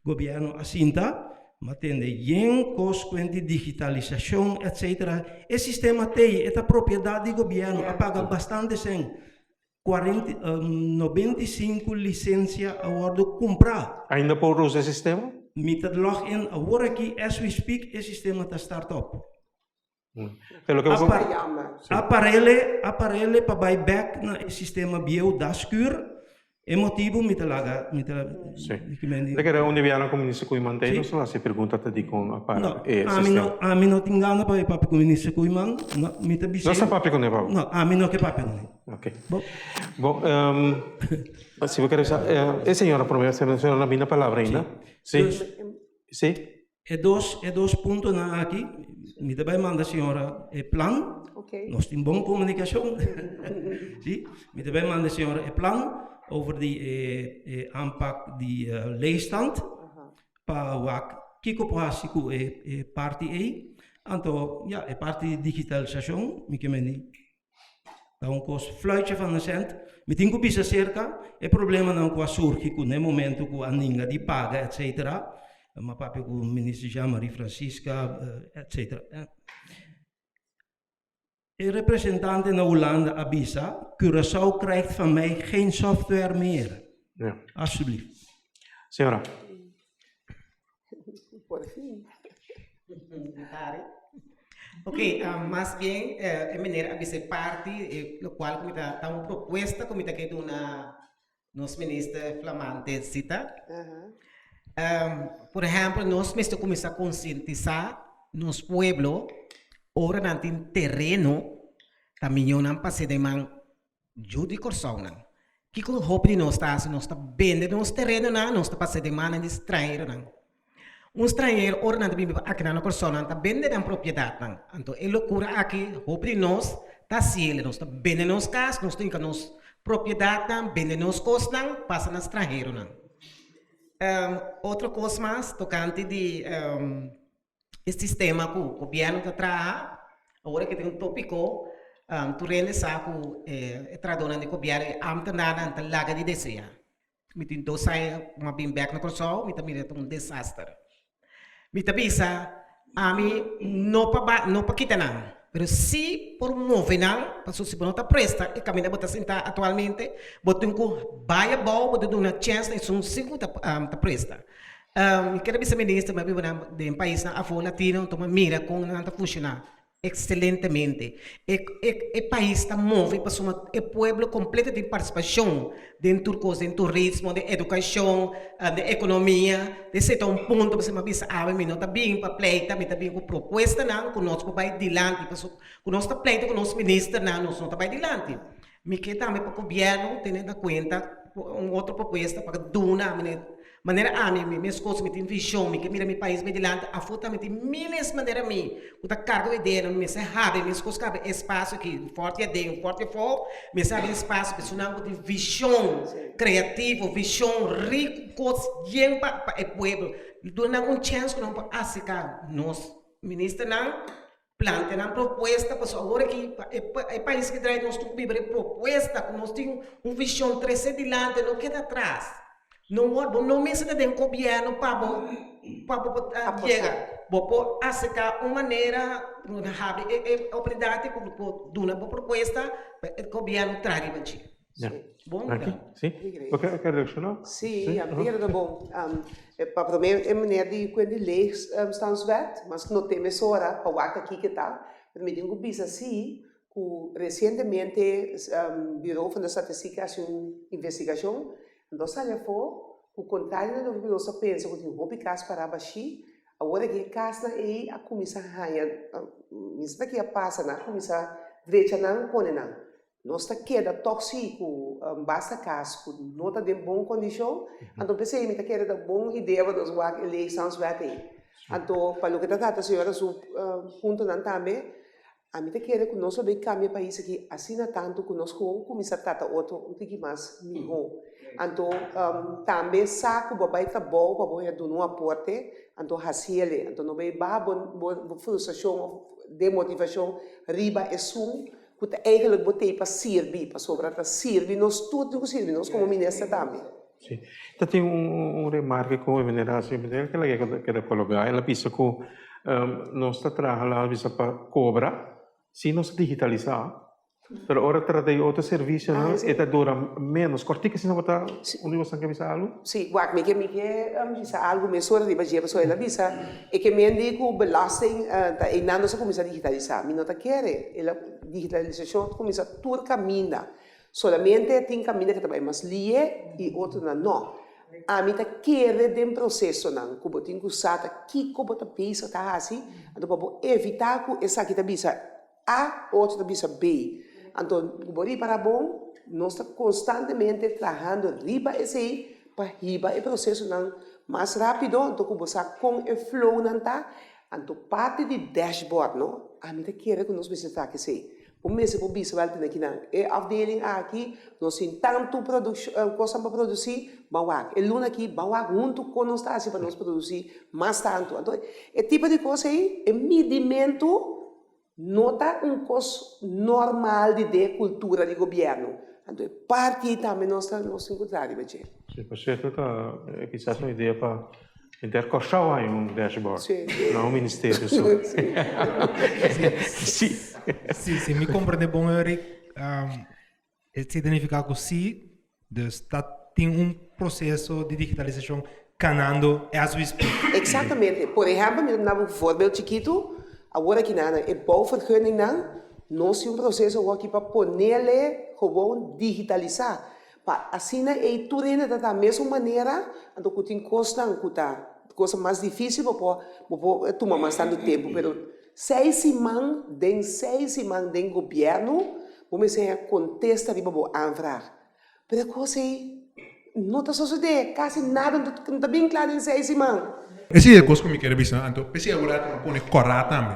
gobièrnu a sinta, mi a tende yen kos kuent di digitalisashon etsetera, e sistema t'ei, e ta propiedat di gobièrnu, a paga bastante sèn, kuarenta 95 lisensia a wòrdu kumprá. Ainda por usa e sistema? Mi ta log in awor aki as we speak e sistema ta start up. Aparele, aparele pa bai bek na e sistema bieu daskuur, e motibu mi ta laga, mi ta, Sí. Mi ta kere un di bianan ku Minister Koeiman ta ei, nos ta hasi pregunta ta dikon a para e sistema. Ami no tin gana pa e papia ku Minister Koeiman, no, mi ta bis'é. Nos ta papia kuné papa. No, ami no ke papia kuné. Ok. Bo. Bon, si bo kere sa, e señora promé, señora na bini na palabra ainda. Sí. Sí. E dos e dos puntonan aki, mi ta bai manda señora e plan. Okay. Nos tin bon komunikashon. Sí, mi ta bai manda señora e plan over di e e aanpak di leegstand pa wak kiko por hasi ku e e parti ei. Anto ya e parti di digitalisashon mi ke meni Ta un kos fluitje van een cent. Mi tin ku bisa serka e problemanan ku a surgi ku na e momento ku a ninga di paga etcetera. Mi a papia ku minister Jean Marie Francisca etcetera. E representante na Hulanda a bisa, Curaçao krijgt van mij geen software meer. Ja. Alsjeblieft. Señora. Por fin. Ok, mas bien e meneer a bisa e parti e locual cu mi ta ta un propuesta cu mi ta ke duna nos minister flamante Zita. Por ehempel nos mester cuminsa concientisa nos pueblo ora nan tin tereno ta miño nan pase den man Yu di Kòrsounan, kiko hopi di nos ta hasi? Nos ta bende nos terenonan, nos ta pasa den mannan di stranheronan. Un stranhero ora nan ta bin biba akinan na Kòrsou, nan ta bende nan propiedatnan. Anto e lokura aki hopi di nos ta hasiel, nos ta bende nos kas, nos ta hinka nos propiedatnan, bende nos kosnan, pasa na stranheronan. Otro kos mas tokante di. E sistema ku gobièrnu ta traha. Awor aki tin un tópiko, tur hende sa ku e trahadónan di gobièrnu, e ámtenarnan ta laga di deseá. Mi tin dos aña ku mi a bin bèk na Kòrsou, mi ta mira ta un desaster. Mi ta bisa, ami no pa ba no pa kita nan, pero si por move nan, pasobra si bo no ta presta e kaminda bo ta sintá aktualmente, bo tin ku bai abou, bo ta duna chèns na esun si ku ta ta presta. Mi kere bisa minister, mi a biba nan den paisnan afó latino, anto mi a mira kon nan ta funshoná. Excelentemente. E e e pais ta move pasobra e pueblo completo tin participacion den tur cos, den turismo, den educacion, den economia. Esey ta un punto pasobra mi a bisa awe mi no ta bin pa pleita, mi ta bin cu propuestanan cu nos por bay dilanti pasobra cu nos ta pleita cu nos ministernan nos no ta bay dilanti. Mi ke tambe pa gobierno tene na cuenta un otro propuesta pa duna manera ami mi mescos mi tin vision mi ke mira mi pais bay dilanti afo tambe tin miles manera mi cu ta carga cu ideanan mi mester habri mescos cu habri espacio aki un forte aden un forte afo mester habri espacio pa esunnan cu tin vision creativo vision rico cos yen pa e pueblo duna nan un chance cu nan por acerca nos ministernan. Plantea nan propuesta pasobra awor aki pa e e pais ki drai nos tur biba den propuesta ku nos tin un vision trese dilanti no keda atras no wor bo no mester ta den gobièrnu pa bo pa bo por yega bo por aserká un manera habri e e oportunidat ku bo por duna bo propuesta pa e gobièrnu traha riba dje. Ja. Bon Danki. dan. Sí. Bo ke ke reakshoná? Sí, a mi ta bon. Pa promé e meneer di kuen di leegstandswet, mas no te mesora pa wak aki ke ta, pero mi tin ku bisa sí ku resientemente Bureau van de Statistiek a hasi un investigashon, anto sali afó ku kontrario na loke ku nos a pensa ku tin hopi kas pará bashí, awor aki e kasnan ei a kuminsá haña, mi sa ta ki a pasa, nan a kuminsá drecha nan pone nan. Nos ta keda tòg sí ku basta kas ku no ta den bon kondishon, anto p'esei mi ta kere ta bon idea pa nos wak e leegstandswet ei. Anto pa loke ta trata señora su puntonan tambe, ami ta kere ku nos lo bay kambia e pais aki asina tantu ku nos gewoon kuminsá trata otro un tiki mas mihó. Anto tambe sa ku bo a bay trabou pa bo duna un aporte, anto hasiel, anto no bay baha bo frustrashon òf demotivashon riba esun Ku ta eigenlijk bo tei pa sirbi, pasobra ta sirbi nos tur tin ku sirbi nos komo minister tambe. Sí. Ta tin un un remarke ku e meneer a hasi, meneer ke laga keda kologá, el a bisa ku nos ta traha la bisa pa kobra, si nos digitalisá, pero ora trata di otro servisionan e ta dura ménos. Kòrtiku asina bo ta un di boso ke bisa algu? Sí, wak mi ke mi ke bisa algu mesora riba dje pasobra el a bisa e ke men di ku belasting ta einan nos a kuminsá digitalisá. Mi no ta kere el a digitalisashon a kuminsá tur kaminda. Solamente tin kaminda ku ta bai mas lie i otronan no. Ami ta kere den prosesonan ku bo tin ku sa ta kiko bo ta bisa ta hasi anto pa bo evitá ku esaki ta bisa A, otro ta bisa B. Anto ku bo ripará bon, nos ta konstantemente trahando riba esei pa hiba e prosesonan mas rápido, anto ku bo sa kon e flownan ta. Anto parti di dashboard no, ami ta kere ku nos mester traka esei. Bo mester por bisa wèl tene kinan e afdeling aki nos tin tantu kosnan pa produsí, ban wak. E luna aki ban wak huntu kon nos ta hasi pa nos produsí mas tantu. Anto e tipo di kos ei, e midimentu No ta un kos normal di den e kultura di gobièrnu. Anto e parti ei tambe nos ta nos tin ku traha riba dje. Sí, por sierto ta kisas un idea pa henter Kòrsou haña un dashboard, no un ministerio so. Sí. Sí, si mi komprende bon Eric, E significa cu si, dus ta tin un proceso di digitalisacion canando as we speak. Exactamente. Por ehempel, mi ta duna bo un voorbeeld chikitu, awor aki na e bouwvergunningnan, nos tin un proceso awor aki pa ponele gewoon digitalisa, pa asina ey tur hende ta ta mesun manera, anto cu tin cosnan cu ta cosa mas dificil bo por bo por tuma mas tanto tempo, pero seis siman den seis siman den gobierno Bo mester haña kontesta riba bo aanvraag. Pero e kos ei no ta sosodé, kasi nada no ta bin kla den seis siman. Esei e kos ku mi kere bisa, anto p'esei awor a pone kòrá tambe.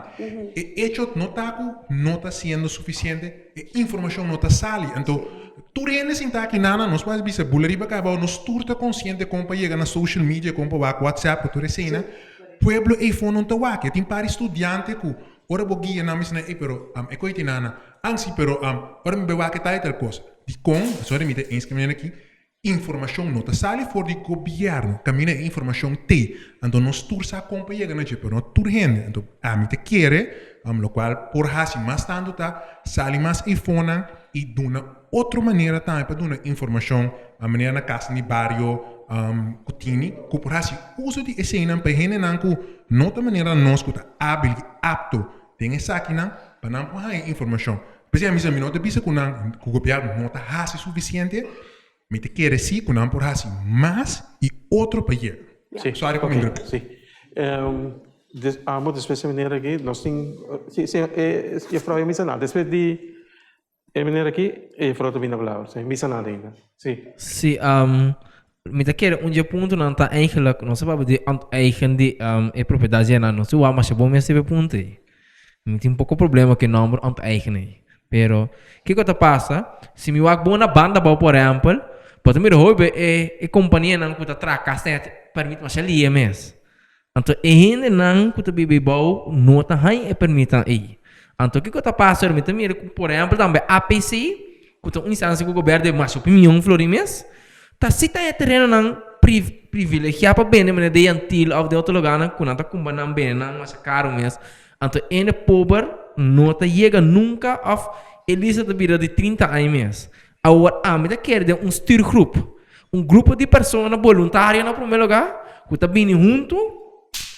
E echo no ta ku no ta siendo sufisiente, e informashon no ta sali. Anto tur hende sinta aki nana, nos por bisa bula riba kaba, nos tur ta konsiente kon pa yega na social media, kon pa wak WhatsApp ku tur eseinan. Pueblo eifo no ta wak. E tin par di studiante ku. Ora bo guia nan bisa nan, ey pero e koe tin nana. An si pero ora mi bai wak e tal y tal kos. Dikon? Sorry mi ta eens ku manera aki. Informashon no ta sali for di gobièrnu. Kaminda e informashon t'ei. Anto nos tur sa kon pa yega na dje, pero no tur hende. Anto ami ta kere, lokual por hasi mas tantu ta sali mas infonan i duna otro manera tambe pa duna informashon, manera na kasnan di bario ku tini, ku por hasi uso di eseinan pa e hendenan ku no ta manera nos ku ta ábil i apto den esakinan pa nan por haña informashon. P'esei ami sa mi no ta bisa ku nan ku gobièrnu no ta hasi sufisiente, mi ta kere si ku nan por hasi mas i otro pa yega. Sí, Sorry pa mi ok, interrumpí. sí. Des, amo despues di meneer aki nos tin, sí, sí, e juffrouw a misa nada. Despues di e meneer aki e juffrouw ta bini palabra. Sí, misa nada ainda. Sí. Sí, mi ta kere un dje puntonan ta eigenlijk, nos a papia di onteigen di e propiedat dje nan, nos tin wak masha bon mes riba e punto ei. Mi tin poko problema ku e nòmber onteigen ei. Pero, kiko ta pasa, si mi wak bon na banda abou por ehèmpel, bo ta mira hopi e e kompanianan ku ta traha kas ta pèrmit masha lia mes. Anto e hendenan ku ta biba abou no ta haña e pèrmitnan ei. Anto kiko ta pasa ora mi ta mira ku por ehèmpel tambe APC, ku ta un instansia ku gobièrnu debe masha hopi mion florin mes, ta si ta e terenonan privilegiá pa bende manera den Antil òf den otro lugarnan ku nan ta kumpra nan bende nan masha karu mes. Anto hende pober no ta yega nunka òf e lista ta bira di 30 aña mes. Awor ami ta kere den un stuurgroep, un grupo di persona boluntario na promé lugá ku ta bini huntu,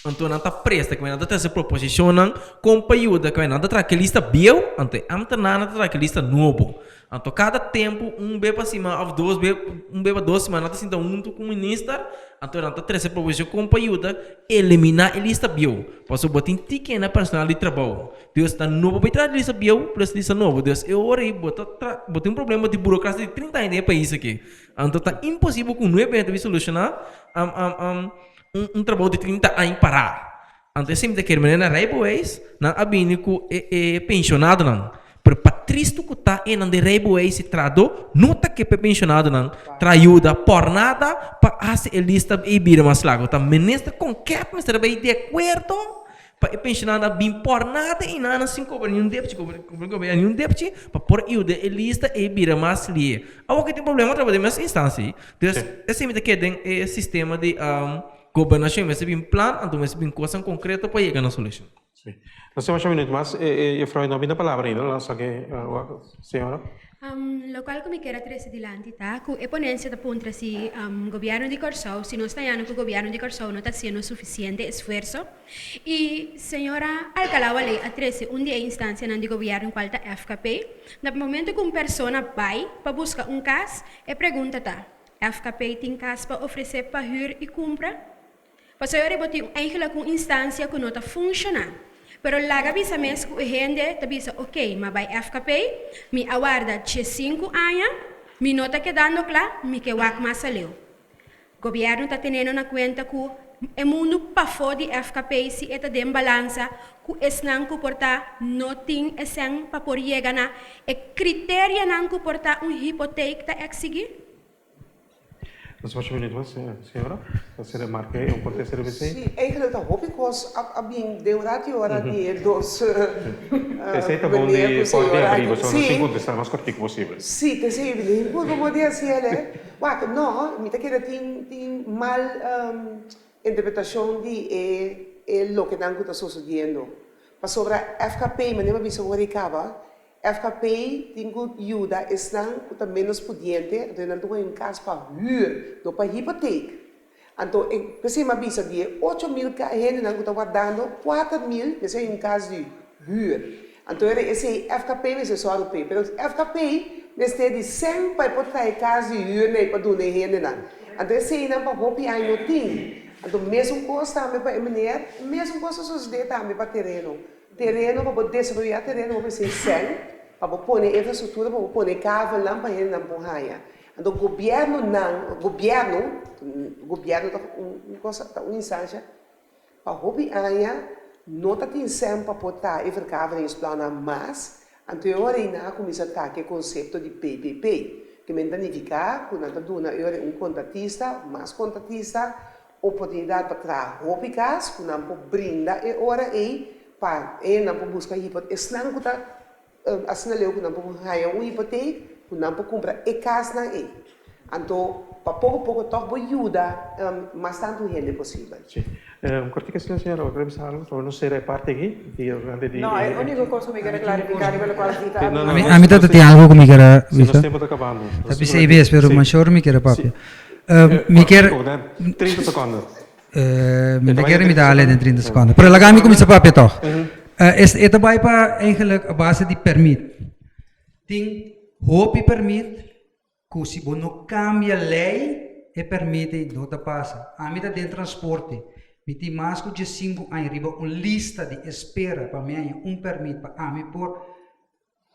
anto nan ta presta ku nan ta trese proposishonnan kon pa yuda ku nan ta traha ke lista bieu, anto e ambtenaarnan ta traha ke lista nobo. Anto kada tempu un be pa siman òf dos be, un be pa dos siman nan ta sinta huntu ku minister, anto nan ta trese proposishon kon pa yuda eliminá e lista bieu. Pasobra bo tin tiki na personal di trabou. Dus ta nobo bai traha di lista bieu plus lista nobo. Dus e ora ei bo ta tra bo tin un problema di burokrasia di 30 aña den e pais aki. Anto ta imposibel ku nuebe aña ta bin solushoná un un trabou di 30 aña pará. Anto esei mi ta kere manera na rijbewijs nan a bini ku e e penshonadonan. Pero pa tristu ku ta enan den rijbewijs si trahadó no ta ke pa e penshonadonan traha yuda por nada pa hasi e lista ei bira mas largo. Ta minister Konket mester a bai di akuerdo Pa e pensionado a bin por nada y nan sin cobra ni un depchi, cobra cobra ni un depchi pa por yuda e lista ey bira mas lie. Awor ke tin problema otra vez den mes instancia ey. Dus esey mi ta kere den e sistema di gobernacion mester bin plan anto mester bin cosnan concreto pa yega na solucion. Si. Nos tin masha minuut mas. E juffrouw no a bin na palabra ainda. Nos a ke wak señora. Lokual ku mi kier a trese dilanti ta ku e ponensia ta puntra si gobièrnu di Kòrsou, si nos ta hañando ku gobièrnu di Kòrsou no ta hasiendo sufisiente esfuerso. I señora Alcalá Wallé a trese un di e instansianan di gobièrnu kual ta FKP. Na momento ku un persona bai pa buska un kas, e pregunta ta, FKP tin kas pa ofresé pa hür i kumpra? Pasobra ora bo tin eigenlijk un instansia ku no ta funshoná. Pero laga bisa mes ku e hende ta bisa ok, m'a bai FKP, mi a warda diesinku aña, mi no ta kedando kla, mi ke wak mas aleu. Gobièrnu ta tenendo na kuenta ku e mundu pafó di FKP si e ta den balansa ku esnan ku por ta no tin e sèn pa por yega na e kriterianan ku por ta un hipoteik ta eksigí? Nos masha minuut mas, señora. Ta ser remarke un contesta riba esei? Sí, eigenlijk ta hopi kos a bin den un rati ora di e dos Esei ta bon meneer di ku for di señora abrigo, aki. so nos Sí. tin contesta mas cortico posibel. Sí, ta esei mi tin purba bo di hasi el e. Wak, no, mi ta kere tin tin mal interpretacion di e e lokenan ku ta sosodiendo. Pasobra FKP, manera mi a bisa ora i kaba, FKP tin ku yuda esnan ku ta ménos pudiente, anto nan ta ku un kas pa hür, no pa hipotek. Anto e p'esei mi a bisa di e 8000 hendenan ku ta wardando, 4000 mester hay un kas di hür. Anto era esei FKP mester sòru p'e. Pero FKP mester di sèn pa e por traha e kas di hür na e pa duna e hendenan. Anto eseinan pa hopi aña no tin. Anto mesun kos tambe pa e meneer, mesun kos a sosodé tambe pa tereno. Tereno pa bo desaroyá tereno bo mester sèn pa bo pone infrastruktura pa bo pone kavelnan pa hendenan por haña. Anto gobièrnunan, gobièrnu, gobièrnu ta un cosa ta un instansha pa hopi aña no ta tin sèn pa por traha e verkavelingsplannan mas, anto e ora ei nan a kuminsá traha ku e konsepto di PPP, ke men ta nifiká ku nan ta duna e ora ei un kontratista, mas kontratista, oportunidat pa traha hopi kas ku nan por brinda e ora ei. pa e nan por buska hipotek, esnan ku ta asina leu ku nan por haña un hipotek ku nan por kumpra e kasnan ei. Anto pa poko poko tòg bo yuda mas tantu hende posibel. Sí. Kortika señor señora, bo kere bisa algo? Por nos sera e parti aki di durante di No, e úniko kos ku mi kere klarifiká riba lokual Zita a bisa. Ami ta tin algo ku mi kere Si nos bisa. tempo ta kabando. Ta bisa ei bes, pero mashor mi kere papia. Mi kier. 30 sekondo. Mi ta kere mi ta hale den 30 sekondo. Pero laga mi kuminsá papia tòg. E ta bai pa eigenlijk a base di pèrmit. Tin hopi pèrmit ku si bo no kambia lei e pèrmit ei no ta pasa. Ami ta den transporte. Mi tin mas ku diesinku aña riba un lista di espera pa mi haña un pèrmit pa ami por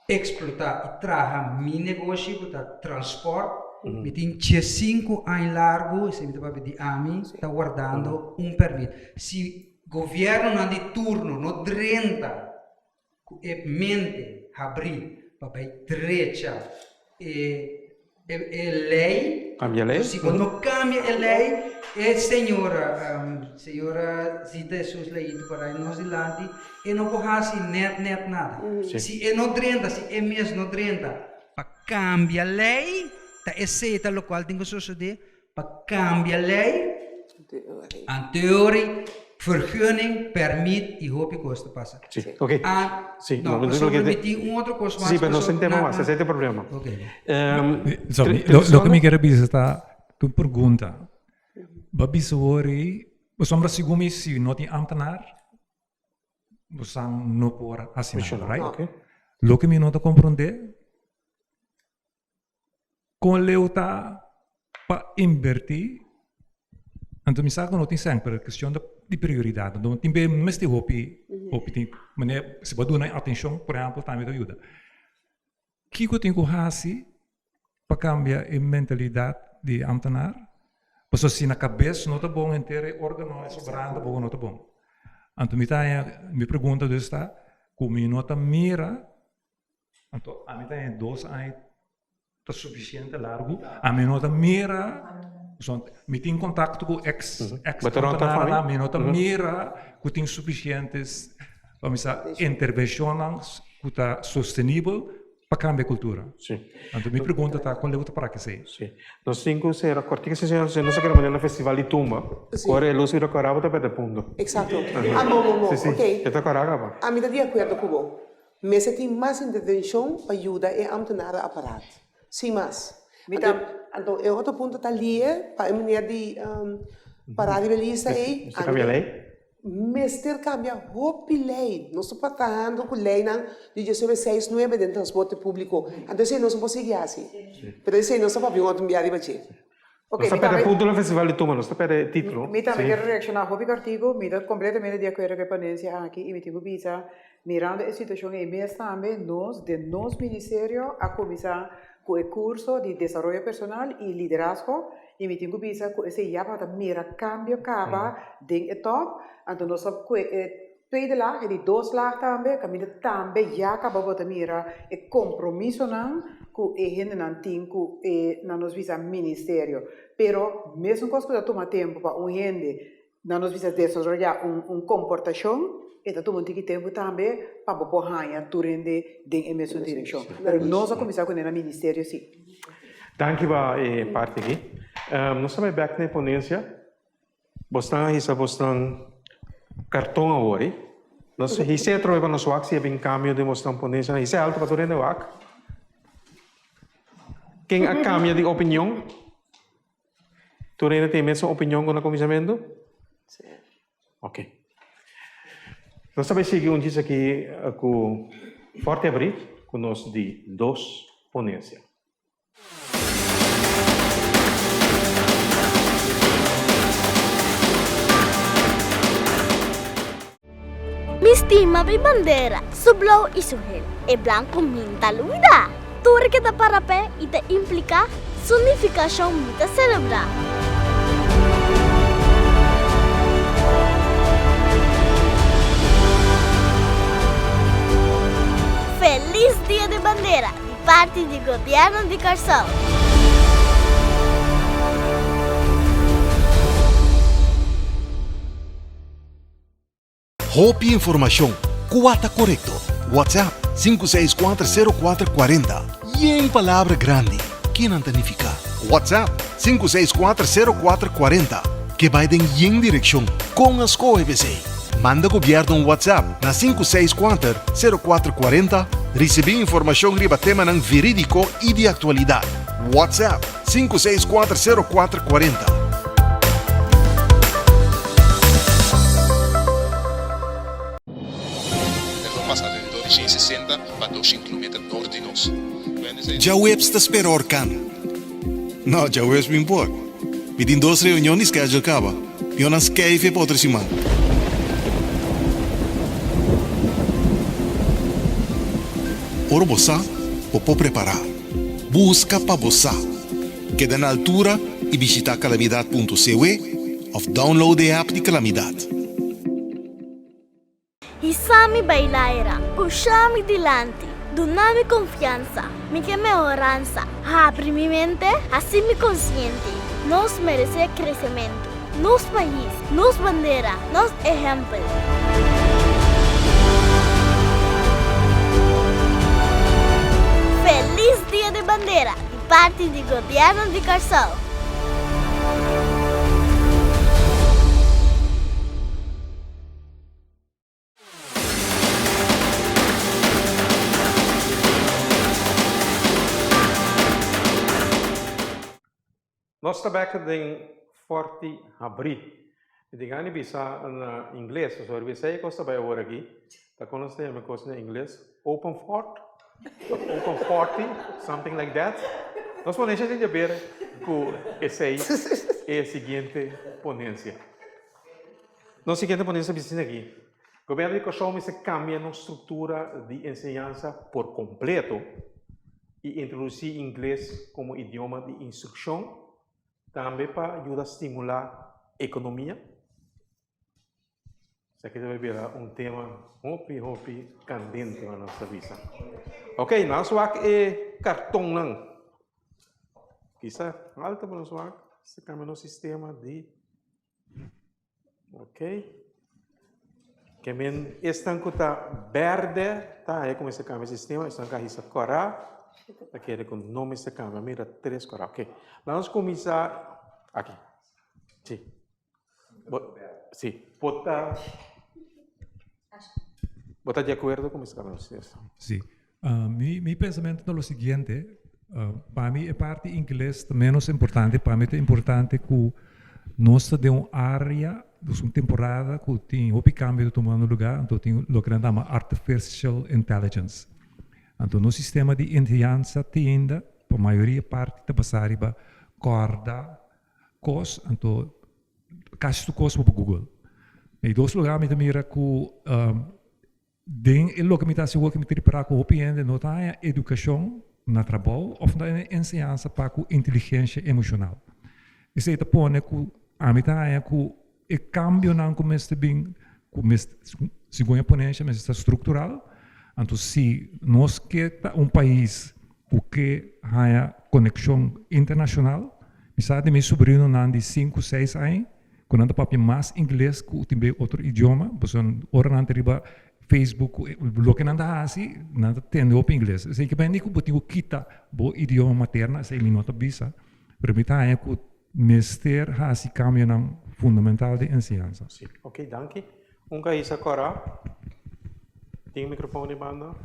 eksplotá i traha mi negoshi ku ta transpòrt. Mi tin diesinku aña largu, esei mi ta papia di ami, ta wardando un pèrmit. Si gobièrnunan di turno no drenta ku e mente habrí pa bai drecha e e lei, Kambia lei? si bo no kambia e lei, e señora, señora Zita Jesus Leito para e nos dilanti, e no por hasi nèt nèt nada. Si e no drenta, si e mes no drenta pa kambia lei, ta esei ta lokual tin ku sosodé, Pa cambia ley, anteori, vergunning, permit y hopi cos ta pasa. Sí, ok. Ah, Sí, no, no, pasobra lo que mi tin un otro cos mas. Sí, pero no pasobra- sin tema na- mas, na- ese es el problema. Ok. Sorry, lo que mi quiere bisa ta tu pregunta. Ba bisa wori, pasobra segun mi si no tin ambtenaar, bosan no por hasi nada, right? Ok. Loke mi no ta comprende, Kon leu ta pa invertí? Anto mi sa ku no tin sèn, pero kestion ta di prioridat. Anto tin be no mester hopi, hopi tin manera si bo a duna atenshon por ehèmpel tambe ta yuda. Kiko tin ku hasi pa kambia e mentalidat di e amtenar? Pasobra si na kabes no ta bon henter e organo e sobrante bo no ta bon. Anto mi ta haña mi pregunta dus ta ku mi no ta mira Anto ami ta haña dos aña ta sufisiente largu. Ami no ta mira, mi tin kontakto ku eks eks ambtenarnan, mi no ta mira ku tin sufisiente pa mi sa intervenshonnan ku ta sostenibel pa kambia kultura. Anto mi pregunta ta kon leu ta para kesei? Si. Nos tin ku sera kòrtiku si señor, si nos a kere manera na festival di tumba, ora e lus bira kòrá bo ta pèrdè punto. Eksakto. Ah, bo, bo, bo. Si, si. E ta kòrá kaba. Ami ta di akuerdo ku bo. Mester tin mas intervencion pa yuda e ambtenaar aparaat. Sin mas. Mi ta. Anto e otro punto ta lie pa e meneer di para riba e lista ey. Mester cambia ley? Mester cambia hopi ley. Nos ta trahando cu leynan di diesnuebe seis nuebe den transporte publico. Anto esey nos no por sigui haci. Pero esey nos ta papia un otro bia riba dje. Ok, Nos ta mi perde tambe. punto na festival di tumba, nos ta perde titulo. Mi tambe Sí. quiero reacciona hopi cartico, mi ta completamente di acuerdo cu e ponencia aki y mi tin cu bisa, mirando e situacion ey mes tambe, nos den nos ministerio a cuminsa cu e curso di desaroyo personal y liderazgo y mi tin cu bisa cu esey ya tabata mira cambio caba den e top, anto nos a cu e tweede laag, e di dos laag tambe, caminda tambe ya caba bo ta mira e compromisonan cu e hendenan tin cu e na nos bisa ministerio. Pero mesun cos cu ta tuma tempo pa un hende na nos bisa desaroya un un comportacion, e ta tuma un tiki tempo tambe pa bo por haña tur hende den e mesun direccion. Pero nos a cuminsa cune na ministerio si. Danki pa e parti aki. Nos ta bai bek na e ponencia. Bosnan a hisa bosnan karton awor ei. Nos his'é atrobe pa nos wak si a bin kambio den bosnan ponencia. His'é alto pa tur hende wak. Ken a kambia di opinion? Tur hende tin e mesun opinion ku na kuminsamentu? Ok. Nos ta bai sigui un djis aki ku Forte Abrí ku nos di dos ponencia. Mi stima mi bandera, su blou i su hel, e blanku min ta lubidá. Tur ke ta para p'e i ta impliká, su nifikashon mi ta selebrá. Felis Dia di Bandera! Di parti di Gobierno di Kòrsou. Hopi informashon. Kua ta korekto? WhatsApp, 564 0440. Yen palabra grandi, ke nan ta nifiká? WhatsApp, 564 0440. Ke bai den yen direkshon, kon a skohe p'esei? Manda gobièrnu un WhatsApp na 564 0440, risibí informashon riba temanan verídiko i di aktualidat. WhatsApp, 564 0440. E lo pasa alrededor di 160 pa 200 kilometer nort di nos. Djaweps ta spera orkan. No, djaweps mi por. Mi tin dos reunion di schedule kaba. Mi onan skype pa otro siman. Ora bo sa, bo por prepará. Buska pa bo sa. Keda na altura i bishitá calamidad punto cw òf download e app di Calamidad. Hisa mi bai laira, pusha mi dilanti, duna mi konfiansa, mi ke mehoransa, habri mi mente, hasi mi konsiente, nos meresé kresementu, nos pais, nos bandera, nos ehèmpel. Felis Dia di Bandera di parti di Gobièrnu di Kòrsou! Nos ta bek den Forti Habrí. Mi tin gana di bisa na ingles, pasobra riba esei kos ta bai awor aki. Ta kon nos ta yama e kos na ingles? Open fort? Open forty? Something like that. Nos ponencia tin di haber ku esei e siguiente ponencia. Nos siguiente ponencia bisa asina aki, Gobierno di Kòrsou mester kambia nos struktura di enseñansa por kompleto i introdusí ingles komo idioma di instrukshon, tambe pa yuda stimulá ekonomia. Esaki ta bai bira un tema hopi hopi kandente pa nos ta bisa. Ok, nos wak e kartonnan. Kisa falta pa nos wak, si kambia nos sistema di Ok. Ke men esnan ku ta berde ta haña ku mester kambia sistema, esnan ku a hisa kòrá ta kere ku no mester kambia. Mira tres kòrá. Ok. Laga nos kuminsá aki. Si. Bo, si. Bo ta, bo ta di akuerdo ku mester kambia nos sistema? Si. Mi, mi pensamentu ta lo siguiente, pa mi e parti ingles ta menos importante, pa mi ta importante ku nos ta den un área, dus un temporada ku tin hopi kambio ta tumando lugá, anto tin loke nan ta yama artificial intelligence. Anto nos sistema di enseñansa te ainda pa mayoria parti ta basá riba kòrda kos, anto kasi tur kos bo por google. Na e dos lugá mi ta mira ku Den e loke mi ta hasi awor ke mi ta ripará ku hopi hende no ta haña edukashon na trabou òf no ta haña enseñansa pa ku inteligensha emoshonal. Esei ta pone ku ami ta haña ku e kambionan ku mester bin ku mester segun e ponensha mester ta struktural. Anto si nos ke ta un pais ku ke haña konekshon internashonal, mi sa di mi subrinonan di sinku seis aña Ku nan ta papia mas ingles ku tin be otro idioma, pasobra ora nan ta riba Facebook ku loke nan ta hasi, nan ta tende hopi ingles. Esei ke bende ku bo tin ku kita bo idioma materna, esei mi no ta bisa, pero mi ta haña ku mester hasi kambionan fundamental den enseñansa. Sí, ok, danki. Un ka hisa kòrá? Tin mikrofon di banda?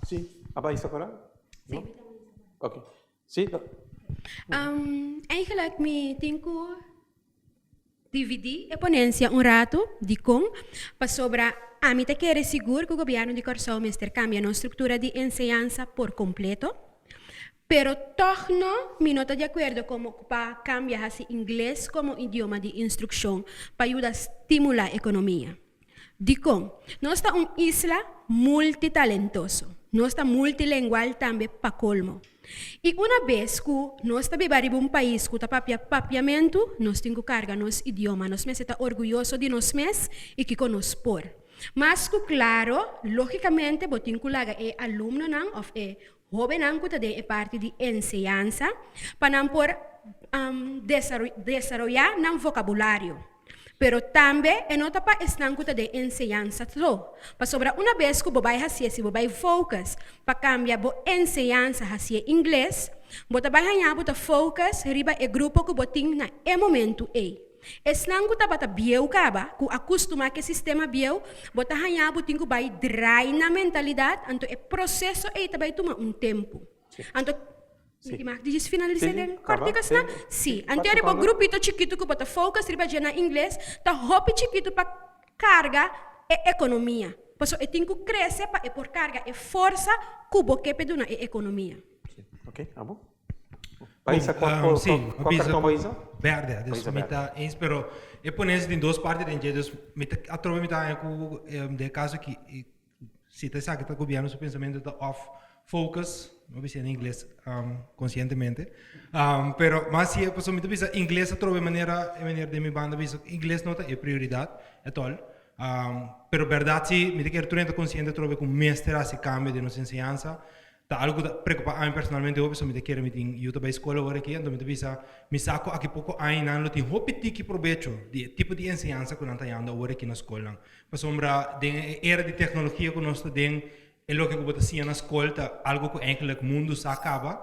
Sí, aba hisa kòrá? Sí. No? Ok. Sí. Um, eigenlijk mi tin ku dividí e ponensia un ratu, dikon? Pasobra ami ta kere sigur ku gobièrnu di Kòrsou mester kambia nos struktura di enseñansa por kompleto, pero tòg no mi no ta di akuerdo komo ku pa kambia hasi ingles komo idioma di instrukshon pa yuda stimulá ekonomia. Dikon? Nos ta un isla multitalentoso. Nos ta multilengual tambe pa kolmo. I una bes ku nos ta biba riba un pais ku ta papia papiamentu, nos tin ku karga nos idioma. Nos mester ta orguyoso di nos mes i kiko nos por. Mas ku klaro, lógikamente bo tin ku laga e alumnonan òf e hóbennan ku ta den e parti di enseñansa pa nan por desaroyá nan vokabulario. Pero tambe e no ta pa esnan ku ta den enseñansa so. Pasobra una bes ku bo bai hasié si bo bai focus pa kambia bo enseñansa hasié ingles, bo ta bai haña bo ta focus riba e grupo ku bo tin na e momentu ei. Esnan ku tabata bieu kaba, ku a kustumá ku e sistema bieu, bo ta haña bo tin ku bai drai nan mentalidat, anto e proseso ei ta bai tuma un tempu. Anto, mi mag di djis finalisá den kòrtiku asina? Sí. Anto riba bo grupito chikitu ku bo ta focus riba dje na ingles, ta hopi chikitu pa karga e ekonomia. Pasobra e tin ku krese pa e por karga e forsa ku bo ke pe duna e ekonomia. Ok, abo? Paisa kua Bom, sí, kua karton bo isa? Berde, dus mi ta eens, pero e ponencia tin dos parti den dje, dus mi ta atrobe mi ta haña ku den e kaso aki si ta esaki ta gobierno su pensamiento ta off focus, no bisa en ingles konsientemente, pero mas si pasobra mi ta bisa ingles atrobe manera e meneer den mi banda bisa ingles no ta e prioridat at all, pero bèrdat si mi ta kere tur hende ta konsiente atrobe ku mester hasi kambio den nos enseñansa. Ta algu ku ta preokupá ami personalmente hopi, so mi ta kere mi tin yu ta bai skol awor aki, anto mi ta bisa mi sa ku aki poko añanan lo tin hopi tiki probecho di e tipo di enseñansa ku nan ta yando awor aki na skolnan. Pasobra den e era di teknologia ku nos ta den, e loke ku bo ta siña na skol ta algu ku eigenlijk mundu sa kaba,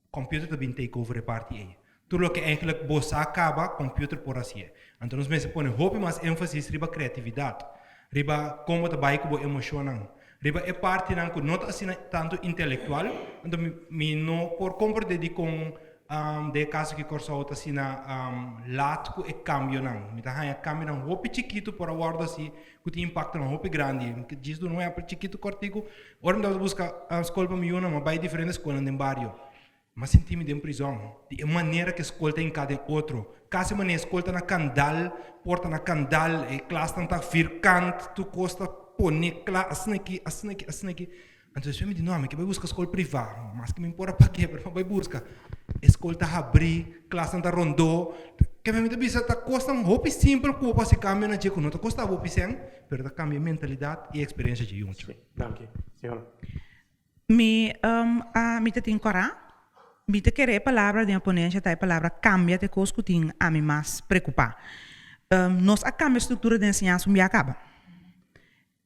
computer ta bin take over e parti ei. Tur loke eigenlijk bo sa kaba, computer por hasié. Anto nos mester pone hopi mas énfasis riba kreatividat, riba kon bo ta bai ku bo emoshonnan, riba e partinan ku no ta asina tantu intelektual. Anto mi mi no por komprendé dikon den e kaso aki Kòrsou ta asina lat ku e kambionan. Mi ta haña kambionan hopi chikitu por a wòrdu hasi ku tin impaktonan hopi grandi. Mi djis duna un ehèmpel chikitu kòrtiku, ora mi tabata buska skol pa mi yunan, mi a bai diferente skolnan den bario. M'a sinti mi den prizòn. Di e manera ku e skol ta hinká den otro. Kasi manera e skol ta na kandal, porta na kandal, e klasnan ta firkant, tur kos ta pone kla, asina aki, asina aki, asina aki. Anto despues mi di, no, mi ke bai buska skol privá. Maske mi por a pagu'é, pero mi a bai buska. E skol ta habrí, klasnan ta rondó. Kende mi ta bisa ta kosnan hopi simpel ku bo por hasi kambio na dje ku no ta kosta hopi sèn, pero ta kambia e mentalidat i e eksperensia dje yuncha. Danki. Señora. Mi a mi ta tin kòrá. Mi ta kere e palabra den e ponensha ta e palabra kambia ta e kos ku tin ami mas preokupá. Nos a kambia struktura den enseñansa un bia kaba.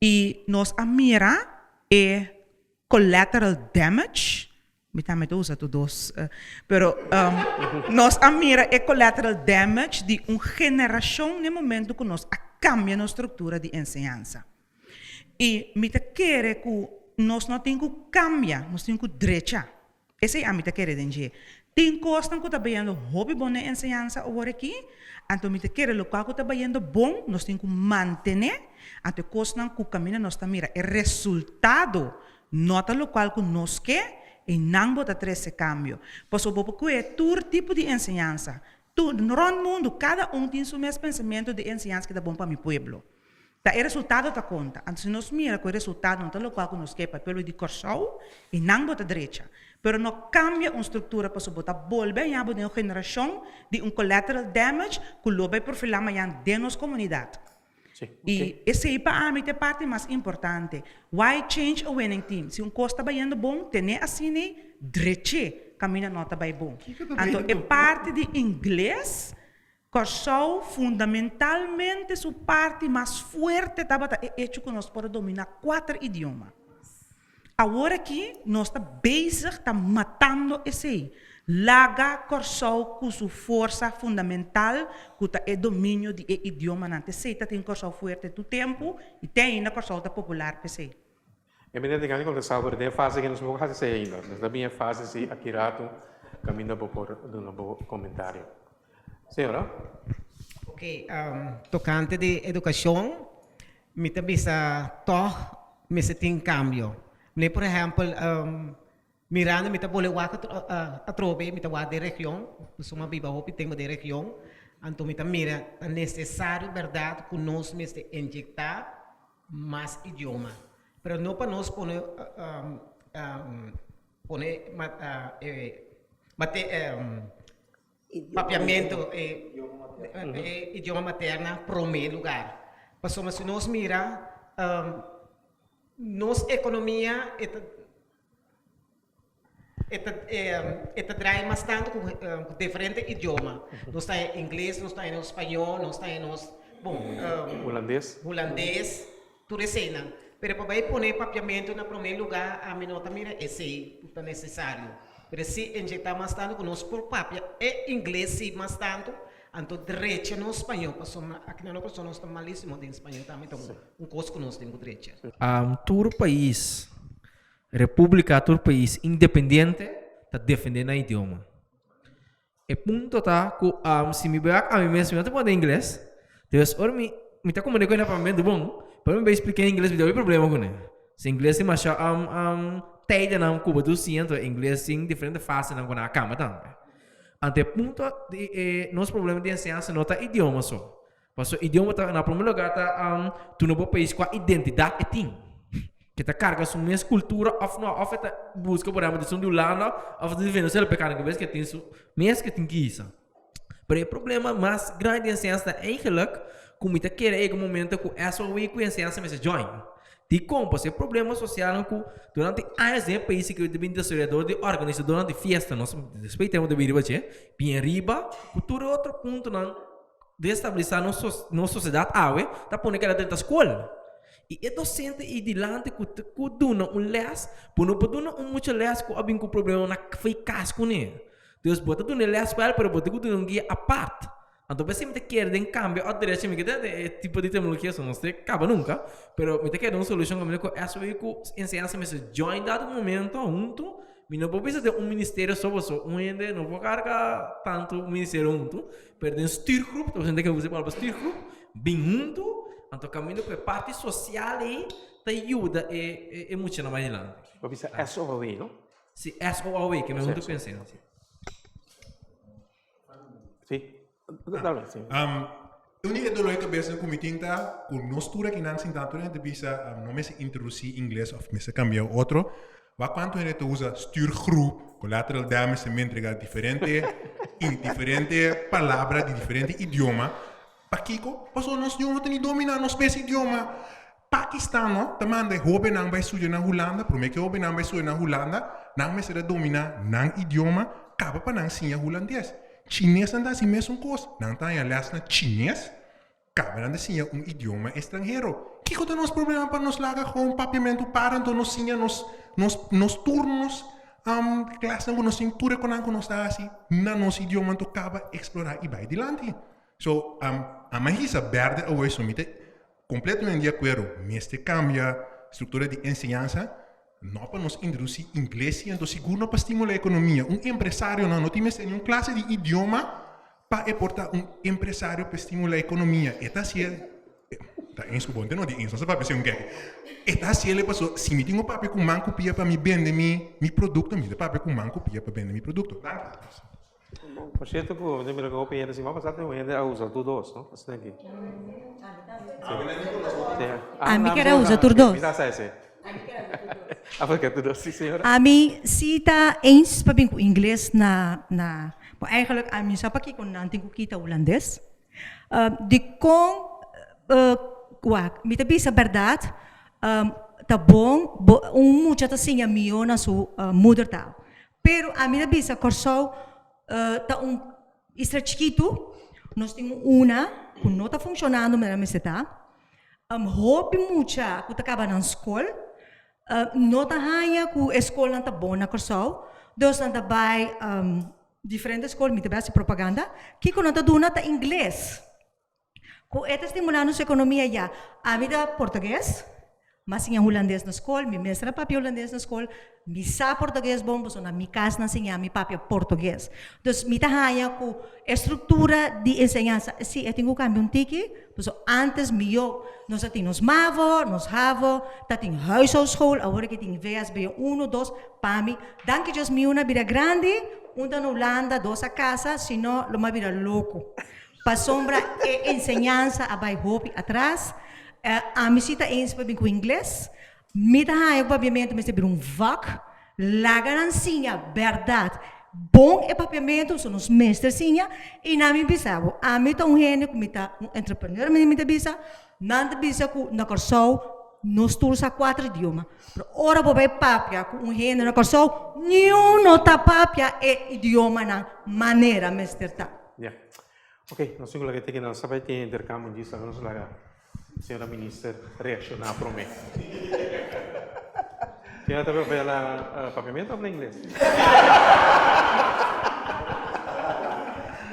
I nos a mira e collateral damage, mi tambe ta usa tur dos, pero nos a mira e collateral damage di un generashon na e momento ku nos a kambia nos struktura di enseñansa. I mi ta kere ku nos no tin ku kambia, nos tin ku drecha. Esei ami ta kere den dje. Tin kosnan ku ta bayendo hopi bon den enseñansa awor aki, anto mi ta kere lokual ku ta bayendo bon nos tin ku mantené, anto e kosnan ku kaminda nos ta mira e resultado no ta lokual ku nos ke, einan bo ta trese kambio. Pasobra bo por kue tur tipo di enseñansa, tur rònt mundu kada un tin su mes pensamentu di enseñansa ke ta bon pa mi pueblo. Ta e resultado ta konta. Anto si nos mira ku e resultado no ta lokual ku nos ke pa e pueblo di Kòrsou, i nan bo ta drecha. Pero no kambia un struktura pasobra bo ta bolbe haña bo den un generashon di un collateral damage ku lo bai profilá mañan den nos komunidat. I esei pa ami ta e parti mas importante. Why change a winning team? Si un kos ta bayendo bon, ten'é asina, drech'é kaminda no ta bai bon. Anto e parti di ingles Kòrsou fundamentalmente su parti mas fuerte tabata e echo ku nos por a dominá kuater idioma. Awor aki nos ta bezig ta matando esei. Laga Kòrsou ku su forsa fundamental ku ta e dominio di e idiomanan. T'esei ta tin Kòrsou fuerte tur tempu i te ainda Kòrsou ta popular p'esei. E mester tin gana di kontestá pero den e fase aki nos no por hasi esei ainda. Nos ta bin e fase si aki ratu kaminda bo por duna bo komentario. Señora. Ok, tokante di edukashon mi ta bisa tòg mester tin kambio. Mne por ehèmpel mirando mi ta bole wak atrobe mi ta wak den region, pasobra mi a biba hopi tempu den region, anto mi ta mira ta nesesario bèrdat ku nos mester inyektá mas idioma. Pero no pa nos pone pone papiamento e idioma materna prome lugar. Pasobra si nos mira nos economia e ta. E ta e ta draai mas tantu ku ku diferente idioma. Nos ta haña ingles, nos ta haña nos spañó, nos ta haña nos, bon, Hulandes. Hulandes, tur eseinan. Pero pa bai pone papiamentu na promé lugá, ami no ta mira esei ku ta nesesario. Pero si inyectá mas tantu ku nos por papia e ingles si mas tantu, anto drecha nos spañó, pasobra aki na Kòrsou nos ta malísimo den spañó tambe, ta un kos ku nos tin ku drecha. Tur pais Repúblika tur pais independiente ta defendé nan idioma. E punto ta ku si mi bai wak ami mes mi no ta bon den ingles, dus ora mi mi ta komprendé ku e na papiamentu bon, pero mi bai splika en ingles mi ta hopi problema kuné. Si ingles tin masha tijdennan ku bo ta siña anto ingles tin diferente fasenan ku nan a kamba tambe. Anto e punto di e nos problema di enseñansa no ta idioma so. Pasobra idioma ta, na primer lugar ta tuna bo pais kua identidat e tin. Ke ta karga su mes kultura òf no, òf e ta buska por ehempel di esun di Hulanda òf di Venezuela pa e karga kabes ke tin su mes ke tin ki hisa. Pero e problema mas grandi di enseñansa ta eigenlijk ku mi ta kere a yega un momento ku SOW ku enseñansa mester join. Dikon? Pasobra e problema sosialnan ku durante años den e pais ku ta bin desaroyador di organisadornan di fiesta, nos despues di tempu ta bin riba dje, bien riba ku tur e otro puntonan Destabilisá nos nos sosiedat awe ta pone keda drenta skol. I e dosente ei dilanti ku ta ku duna un lès, bo no por duna un mucha lès ku a bin ku problema na fei kas kuné. Dus bo ta duna e lès pa el pero bo tin ku duna un guia apart. Anto p'esei mi ta kere den kambio òf derecho mi ke ta e tipo di terminologia so no se kaba nunka, pero mi ta kere den un solushon kaminda ku SOE ku enseñansa mester join dado momento huntu Mi no por bisa den un ministerio so paso un hende no por carga tanto un ministerio hunto, pero den stuurgroep, ta presente ke usa e palabra stuurgroep, bin hunto, anto caminda cu e parti social ey ta yuda e e e muchanan bai dilanti. Bo bisa SOAW, no? Si, SOAW, ke mi hunto cu enseñansa. Si. Dale, si. Um, e único dolor de cabeza ku mi tin ta ku nos tur akinan sintá tur hende bisa um, no mester introducí ingles of mester cambia otro. Wak cuanto hende ta usa stuurgroep, collateral damage, ta entrega diferente in diferente palabra di diferente idioma. Pakiko? Pasobra nos no ta ni dominá nos mes idioma. Pakistano ta manda e hóbennan bai studia na Hulanda, promé ku e hóbennan bai studia na Hulanda, nan mester a dominá nan idioma kaba pa nan siña hulandes. Chinesnan ta hasi mesun kos, nan ta haña lès na chines, kaba nan ta siña un idioma estranhero. Kiko ta nos problema pa nos laga gewoon papiamentu para anto nos siña nos nos nos tur nos klasnan ku nos tin tur e konan ku nos ta hasi na nos idioma anto kaba eksplorá i bai dilanti. So, a hisa bèrdè awor so mi ta Completamente di acuerdo, mester cambia structura di enseñansa, no pa nos introduci ingles si, anto sigur no pa stimula economia. Un empresario no tin mester ni un clase di idioma pa e por ta un empresario pa stimula economia. E ta haciel, ta eens cu bo, no di eens, no sa papia si un keke. E ta haciel paso si mi tin cu papia cu man cu pia pa mi bende mi mi producto, mi ta papia cu man cu pia pa bende mi producto. Danki. Por cierto cu mi mira cu hopi hende siman pasa tin un hende a usa tur dos, no? Asina aki. Ami kier a usa tur dos. Mi ta sa ese. Ami kier tur dos, si señora. Ami si ta eens pa bin cu ingles na na bo eigenlijk ami sa pakiko nan tin cu kita hulandes. Dikon wak mi ta bisa berdad ta bon bo un mucha ta siña mihó na su moedertaal. Pero ami ta bisa Kòrsou ta un isla chikitu, nos tin un una ku no ta funshonando manera mester ta. Hopi mucha ku ta kaba nan skol no ta haña ku e skolnan ta bon na Kòrsou, dus nan ta bai diferente skol, mi ta bai hasi propaganda, kiko nan ta duna ta ingles. Ku e ta stimulá nos ekonomia ya. Ami ta portugues, m'a siña hulandes na skol, mi mes a papia hulandes na skol, mi sa portugues bon pasobra na mi kas nan siña mi papia portugues. Dus mi ta haña ku e struktura di enseñansa si e tin ku kambia un tiki, pasobra ántes mihó nos a tin nos mavo, nos havo, ta tin huishoudschool, awor aki tin vsbo uno, dos, pa mi, danki Dios mi un a bira grandi, un ta na Hulanda, dos a kasa, si no lo mi a bira loko. Pasobra e enseñansa a bai hopi atras. Ami si ta eens pa bin ku ingles. Mi ta haña ku papiamentu mester bira un vak. Laga nan siña bèrdat bon e papiamentu, so nos mester siña. I nan mi bisa bo, ami ta un hende ku mi ta un entrepreneur mi ta bisa. Nan ta bisa ku na Kòrsou. Nos tur sa kuater idioma, pero ora bo bai papia ku un hende na Kòrsou, niun no ta papia e idiomanan manera mester ta. Ya. Ok, nos tin ku laga e teken nan sa bai tin interkambio djis laga nos laga señora minister reakshoná promé. Señora ta papia la papiamentu òf na ingles?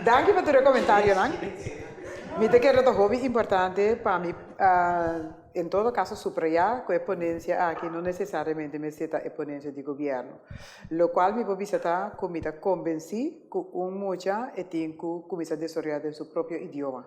Danki pa tur e komentarionan. Mi ta kere ta hopi importante pa mi En todo caso subraya cu e ponencia aki no necesariamente mester ta e ponencia di gobierno. Locual mi por bisa ta cu mi ta convenci cu un mucha e tin cu cuminsa desaroya den su propio idioma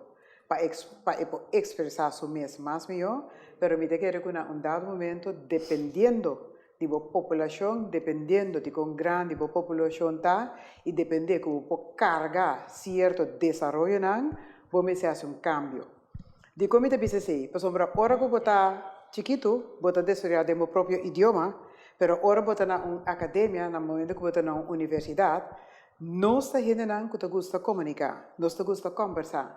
pa pa e por expresa su mes mas miyo, pero mi ta kere cu na un dado momento dependiendo di bo populacion, dependiendo di con grandi bo populacion ta y depende cu bo por carga cierto desaroyonan, bo mester haci un cambio. Dikon mi ta bisa esei? Pasobra ora ku bo ta chikitu, bo ta desaroyá den bo propio idioma, pero ora bo ta na un akademia, na momento ku bo ta na un universidat, nos ta hendenan ku ta gusta komuniká, nos ta gusta kòmbersá.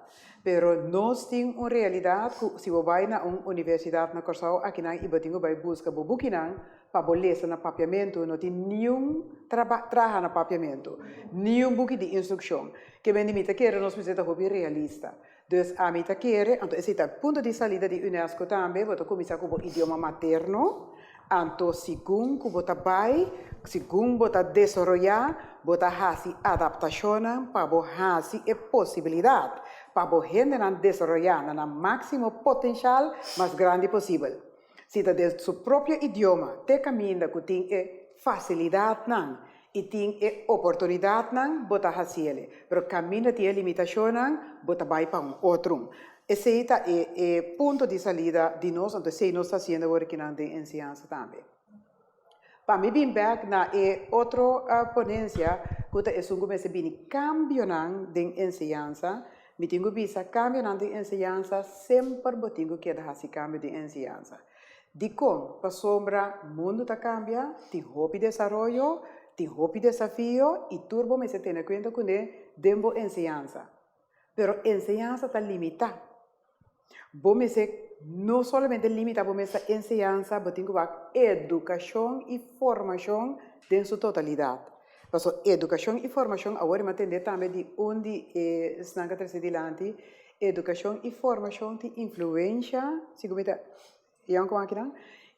Pero nos tin un realidat ku si bo bai na un universidat na Kòrsou akinan i bo tin ku bai buska bo bukinan pa bo lesa na papiamentu, no tin niun traha na papiamentu, niun buki di instrukshon. Ke men di mi ta kere nos mester ta hopi realista. Dus ami ta kere, anto esei ta punto di salida di UNESCO tambe, bo ta kuminsá ku bo idioma materno, anto segun ku bo ta bai, segun bo ta desaroyá, bo ta hasi adaptashonnan pa bo hasi e posibilidat pa bo hendenan desaroyá na nan máksimo potenshal mas grandi posibel. Si ta den su propio idioma te kaminda ku tin e fasilidatnan i tin e oportunidatnan, bo ta hasiele. Pero kaminda tin e limitashonnan, bo ta bai pa un otro. Esei ta e e punto di salida di nos, anto esei nos ta hasiendo awor akinan den enseñansa tambe. Pa mi bin bek na e otro ponensia ku ta esun ku mester bini kambionan den enseñansa, mi tin ku bisa kambionan den enseñansa semper bo tin ku keda hasi kambio den enseñansa. Dikon? Pasobra mundu ta kambia, tin hopi desaroyo, tin hopi desafio i tur bo mester tene kuenta kuné den bo enseñansa. Pero enseñansa ta limitá. Bo mester no solamente limita bo mes ta enseñansa, bo tin ku wak edukashon i formashon den su totalidat. Pasobra edukashon i formashon, awor mi a tende tambe di un di e esnan ku a trese dilanti, edukashon i formashon tin influensha, segun mi ta Yon ku aki nan,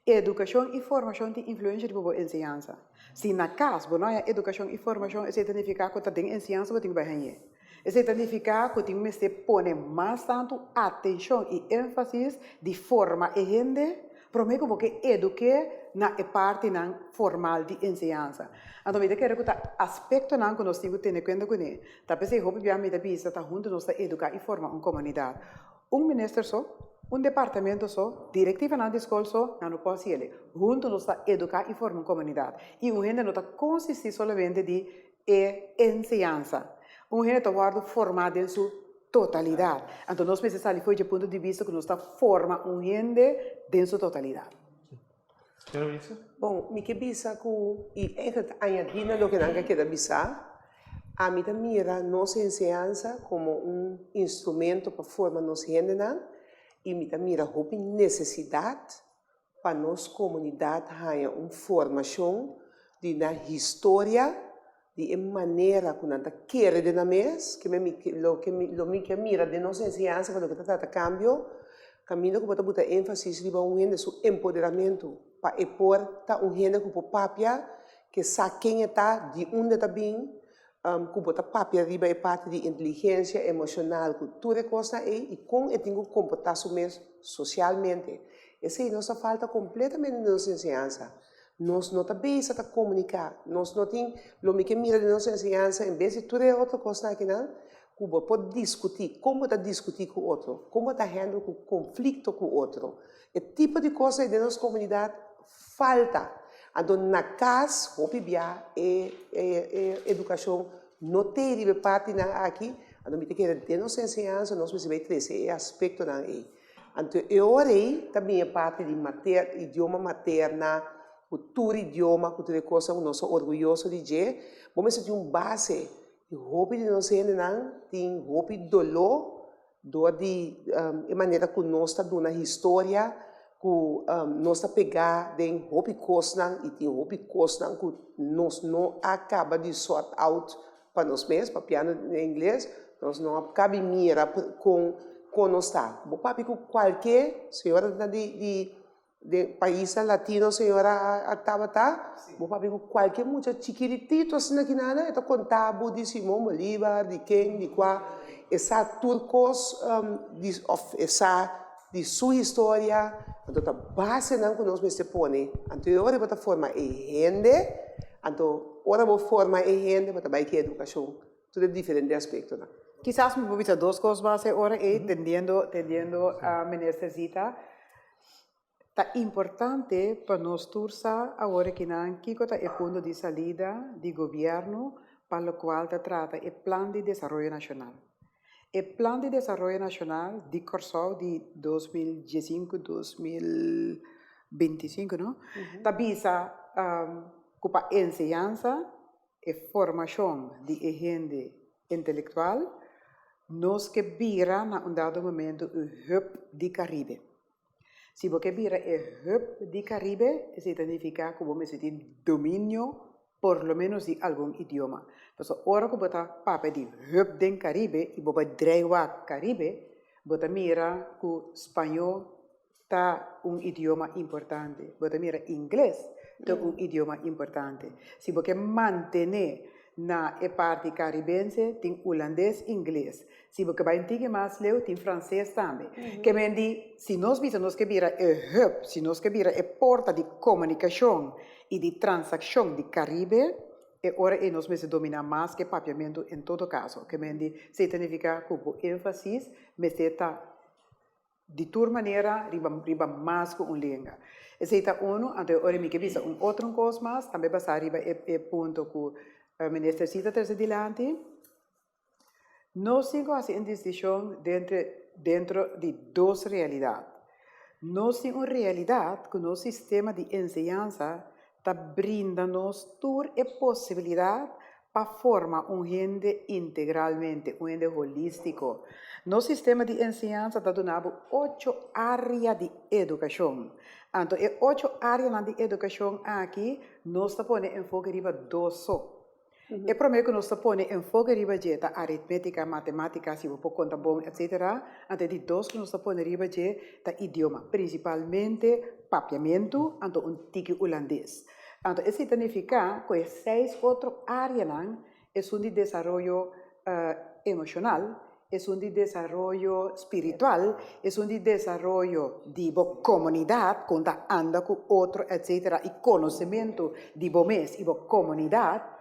edukashon i formashon tin influensha riba bo enseñansa. Si na kas bo no haña edukashon i formashon, esei ta nifiká ku ta den enseñansa bo tin ku bai hañ'é. Esei ta nifiká ku tin mester pone mas tantu atenshon i énfasis di forma e hende promé ku bo ke eduk'é na e partinan formal di enseñansa. Anto mi ta kere ku ta aspektonan ku nos tin ku tene kuenta kuné. Ta p'esei hopi bia mi ta bisa ta huntu nos ta eduká i forma un komunidat. Un minister so, un departamento so, directivanan di skol so, nan no por haci el'e. Hunto nos ta educa y forma un comunidad. Y un hende no ta consisti solamente di e enseñansa. Un hende ta wordo forma den su totalidad. Anto nos mester sali fo'i dje punto di bista cu nos ta forma un hende den su totalidad. Señora Minister. Bon, mi ke bisa ku, i eigenlijk ta añadí na loke nan a keda bisá, ami ta mira nos enseñansa komo un instrumento pa forma nos hendenan i mi ta mira hopi nesesidat pa nos komunidat haña un formashon di nan historia, di e manera ku nan ta kere den nan mes, ke mi loke mi lo mi ke mira den nos enseñansa pa loke ta trata kambio, kaminda ku bo ta buta énfasis riba un hende su empoderamentu pa e por ta un hende ku por papia, ke sa ken e ta, di unda e ta bin, ku bo ta papia riba e parti di inteligensia emoshonal ku tur e kosnan ei i kon e tin ku komportá su mes sosialmente. Esei nos ta falta kompletamente den nos enseñansa. Nos no ta bisa ta komuniká, nos no tin, lo mi ke mira den nos enseñansa en bes di tur e otro kosnan akinan, ku bo por diskutí, kon bo ta diskutí ku otro, kon bo ta handle ku konflikto ku otro. E tipo di kos ei den nos komunidat falta. Anto na kas hopi bia e e edukashon no t'ei riba e partinan aki, anto mi ta kere den nos enseñansa nos mester bai trese e aspektonan ei. Anto e ora ei ta bin e parti di mater, idioma materna, ku tur idioma, ku tur e kosnan ku nos ta orguyoso di dje. Bo mester tin un base. I hopi di nos hendenan tin hopi doló dor di e manera ku nos ta duna historia. Ku nos ta pegá den hopi kosnan i tin hopi kosnan ku nos no a kaba di sort out pa nos mes, papiando den ingles, nos no a kabi mira kon kon nos ta. Bo papia ku kualke señora ta di di den paisnan latino señora a tabata, bo papia ku kualke mucha chikiritito asina kinana e ta konta bo di Simon Bolivar, di ken, di kua, e sa tur kos di òf e sa di su historia, anto ta basenan ku nos mester pone. Anto e ora bo ta forma e hende, anto ora bo forma e hende bo ta bai ku e edukashon, tur e diferente aspektonan. Kisas mi por bisa dos kos mas e ora ei, tendiendo tendiendo Minister Zita, ta importante pa nos tur sa awor akinan kiko ta e punto di salida di gobièrnu pa lokual ta trata e Plan di Desaroyo Nashonal. E Plan di Desaroyo Nashonal di Kòrsou di 2015, 2025 no, ta bisa ku pa enseñansa e formashon di e hende intelektual nos ke bira na un dado momento un hub di Karibe. Si bo ke bira e hub di Karibe esei ta nifiká ku bo mester tin dominio por lo menos di algun idioma. Pasobra ora ku bo ta papia di hub den Karibe i bo bai drei wak Karibe, bo ta mira ku spañó ta un idioma importante, bo ta mira ingles ta un idioma importante. Si bo ke mantené na e parti karibense tin hulandes, ingles. Si bo ke bai un tiki mas leu tin franses tambe. Ke men di si nos bisa nos ke bira e hub, si nos ke bira e porta di komunikashon i di transakshon di Karibe, e ora ei nos mester dominá mas ke papiamentu en todo kaso. Ke men di esei ta nifiká ku bo énfasis mester ta di tur manera riba riba mas ku un lenga. Esei ta unu, anto e ora mi ke bisa un otro kos mas, tambe basá riba e e punto ku Minister Sita trese dilanti. Nos tin ku hasi un distinshon dentre dentro di dos realidat. Nos tin un realidat ku nos sistema di enseñansa ta brinda nos tur e posibilidat pa forma un hende integralmente, un hende holístiko. Nos sistema di enseñansa ta duna bo ocho área di edukashon. Anto e ocho áreanan di edukashon aki nos ta pone enfoke riba dos so. E promé ku nos ta pone enfoke riba dje ta aritmétika, matemátika, si bo por konta bon, etsetera. Anto e di dos ku nos ta pone riba dje ta idioma, prinsipalmente papiamentu, anto un tiki ulandes. Anto esei ta nifiká ku e seis otro áreanan, esun di desaroyo emoshonal, esun di desaroyo spiritual, esun di desaroyo di bo komunidat, kon ta anda ku otro etsetera i konosementu di bo mes i bo komunidat,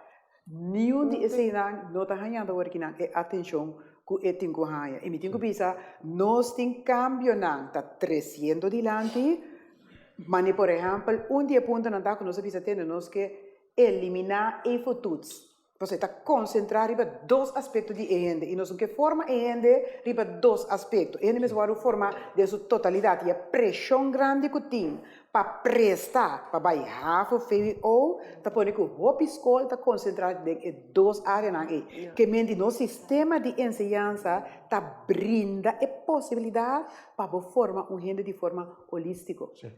niun di eseinan no ta hañando awor kinan e atenshon ku e tin ku haña. I mi tin ku bisa, nos tin kambionan ta tresiendo dilanti, mane por ehèmpel un di e puntonan ta ku nos a bisa tende nos ke eliminá e fotuts. Pasobra e ta konsentrá riba dos aspekto di e hende i nos no ke forma e hende riba dos aspekto. E hende mester wòrdu formá den su totalidat i e preshon grandi ku tin pa presta pa bai havo, vwo, ta pone ku hopi skol ta konsentrá den e dos áreanan ei. Ke men di nos sistema di enseñansa ta brinda e posibilidat pa bo forma un hende di forma holístiko. Sí.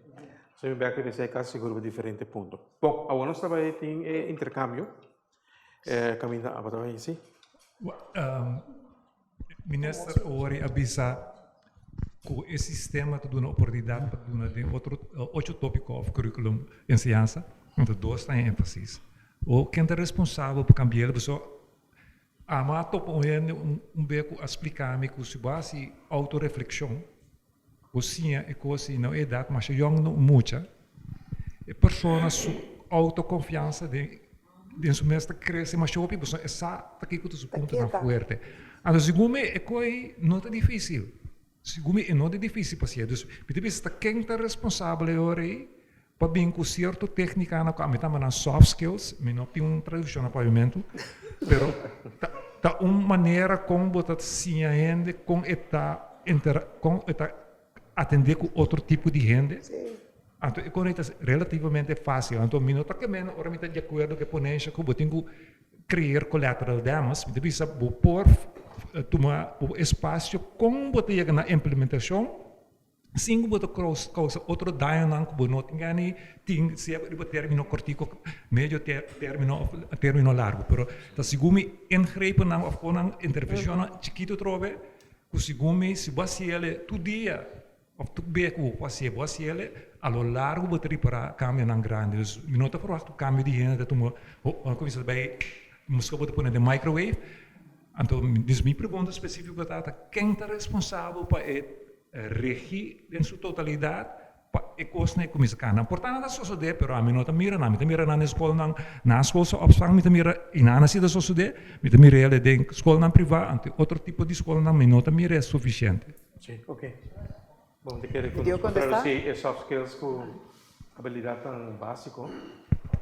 Señor Becker esei kasi sigur riba diferente punto. Bon, awor nos ta bai tin e intercambio. Eh, caminda abo ta bai, sí. Um, minister Ori a bisa ku e sistema ta duna oportunidat pa duna den otro ocho tópiko òf curriculum enseñansa, anto dos ta en énfasis. O ken ta responsabel pa kambi'el? Pasobra amo a topa un hende un un be ku a splika mi ku si bo hasi outoreflekshon, Bo siña e kos i na un edat masha yòn no un mucha, e persona su outokonfiansa den den su mes ta krese masha hopi pasobra e sa ta kiko ta su puntonan fuerte. Anto segun mi e kos ei no ta difisil, segun mi e no ta difisil pa siña. Dus mi ta bisa ta ken ta responsabel e ora ei pa bin ku sierto téknikanan ku ami ta yama nan soft skills, mi no tin un tradukshon na papiamentu, pero ta ta un manera kon bo ta siña hende kon e ta intera kon e ta atendé ku otro tipo di hende. Anto e kon ei ta relativamente fásil. Anto mi no ta kemen ora mi ta di akuerdo ku e ponensha ku bo tin ku crear collateral damage, mi ta bisa bo por tuma bo espasio kon bo ta yega na implementashon. Sin ku bo ta kousa otro dañonan ku bo no tin gana tin sea riba término kòrtiku, medio término òf término largu. Pero ta segun mi ingrepennan òf konan intervenshonnan chikitu atrobe ku segun mi si bo hasi el tur dia òf tur bes ku bo por hasié bo hasi el a lo largu bo ta ripará kambionan grandi. Dus mi no ta ferwagt ku kambio di hende ta tuma ora kuminsá ta bai muska bo ta pone den microwave. Anto dus mi pregunta spesífiko ta ta ken ta responsabel pa e Regi den su totalidat pa e kosnan e kuminsá kana. Por ta nan ta sosodé, pero ami no ta mira nan. Mi ta mira nan den skolnan, na skolse opvang mi ta mira i nan a si ta sosodé. Mi ta mira el den skolnan privá, anto otro tipo di skolnan mi no ta mira e sufisiente. Sí, ok. Bon, ta kere ku nos por tradusí e soft skills ku abilidatnan básiko.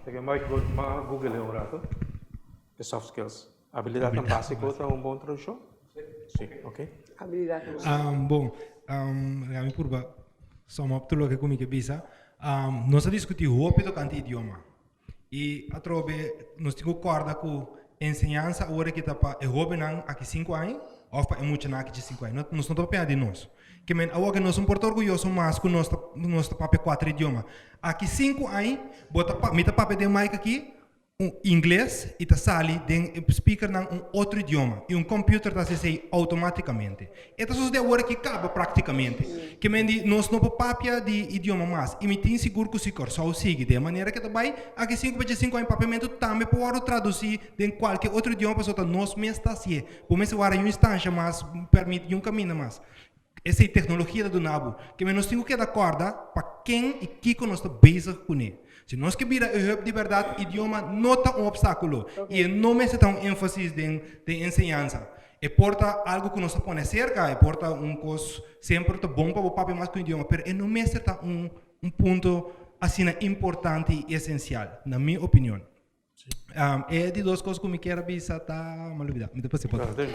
Ta ke m'a google un rato e soft skills. Abilidatnan básiko ta un bon tradukshon? Sí, ok. Abilidatnan básiko. Bon, laga mi purba sum up tur loke ku mi ke bisa. Nos a diskutí hopi tokante idioma i atrobe nos tin ku kòrda ku enseñansa awor aki ta pa e hóbennan aki sinku aña òf pa e muchanan aki sinku aña. Nos no ta papia di nos. Ke men awor ke nos no por ta orguyoso mas ku nos ta nos ta papia kuater idioma. Aki sinku aña bo ta mi ta papia den mic aki un ingles y ta sali den e speakernan un otro idioma y un computer ta haci esey automaticamente. E ta sosode awor aki caba practicamente. Ke men di nos no por papia di idioma mas y mi tin sigur cu si Corsou sigui den e manera ke ta bay aki sinku pa diesinku aña papiamento tambe por wordo traduci den cualke otro idioma pasobra ta nos mes ta hacié. Bo mester wara un instancia mas permiti un caminda mas. Esei teknologia ta duna bo. Ke men nos tin ku keda kòrda pa ken i kiko nos ta bezig kuné. Si nos ke bira e hub di bèrdat, idioma no ta un opstákulo i e no mester ta un énfasis den den enseñansa. E por ta algu ku nos ta pone serka, e por ta un kos semper ta bon pa bo papia mas ku un idioma, pero e no mester ta un un punto asina importante i esensial, na mi opinion. E di dos kos ku mi kier a bisa ta, mi a lubida. Mi ta pasa por atrás.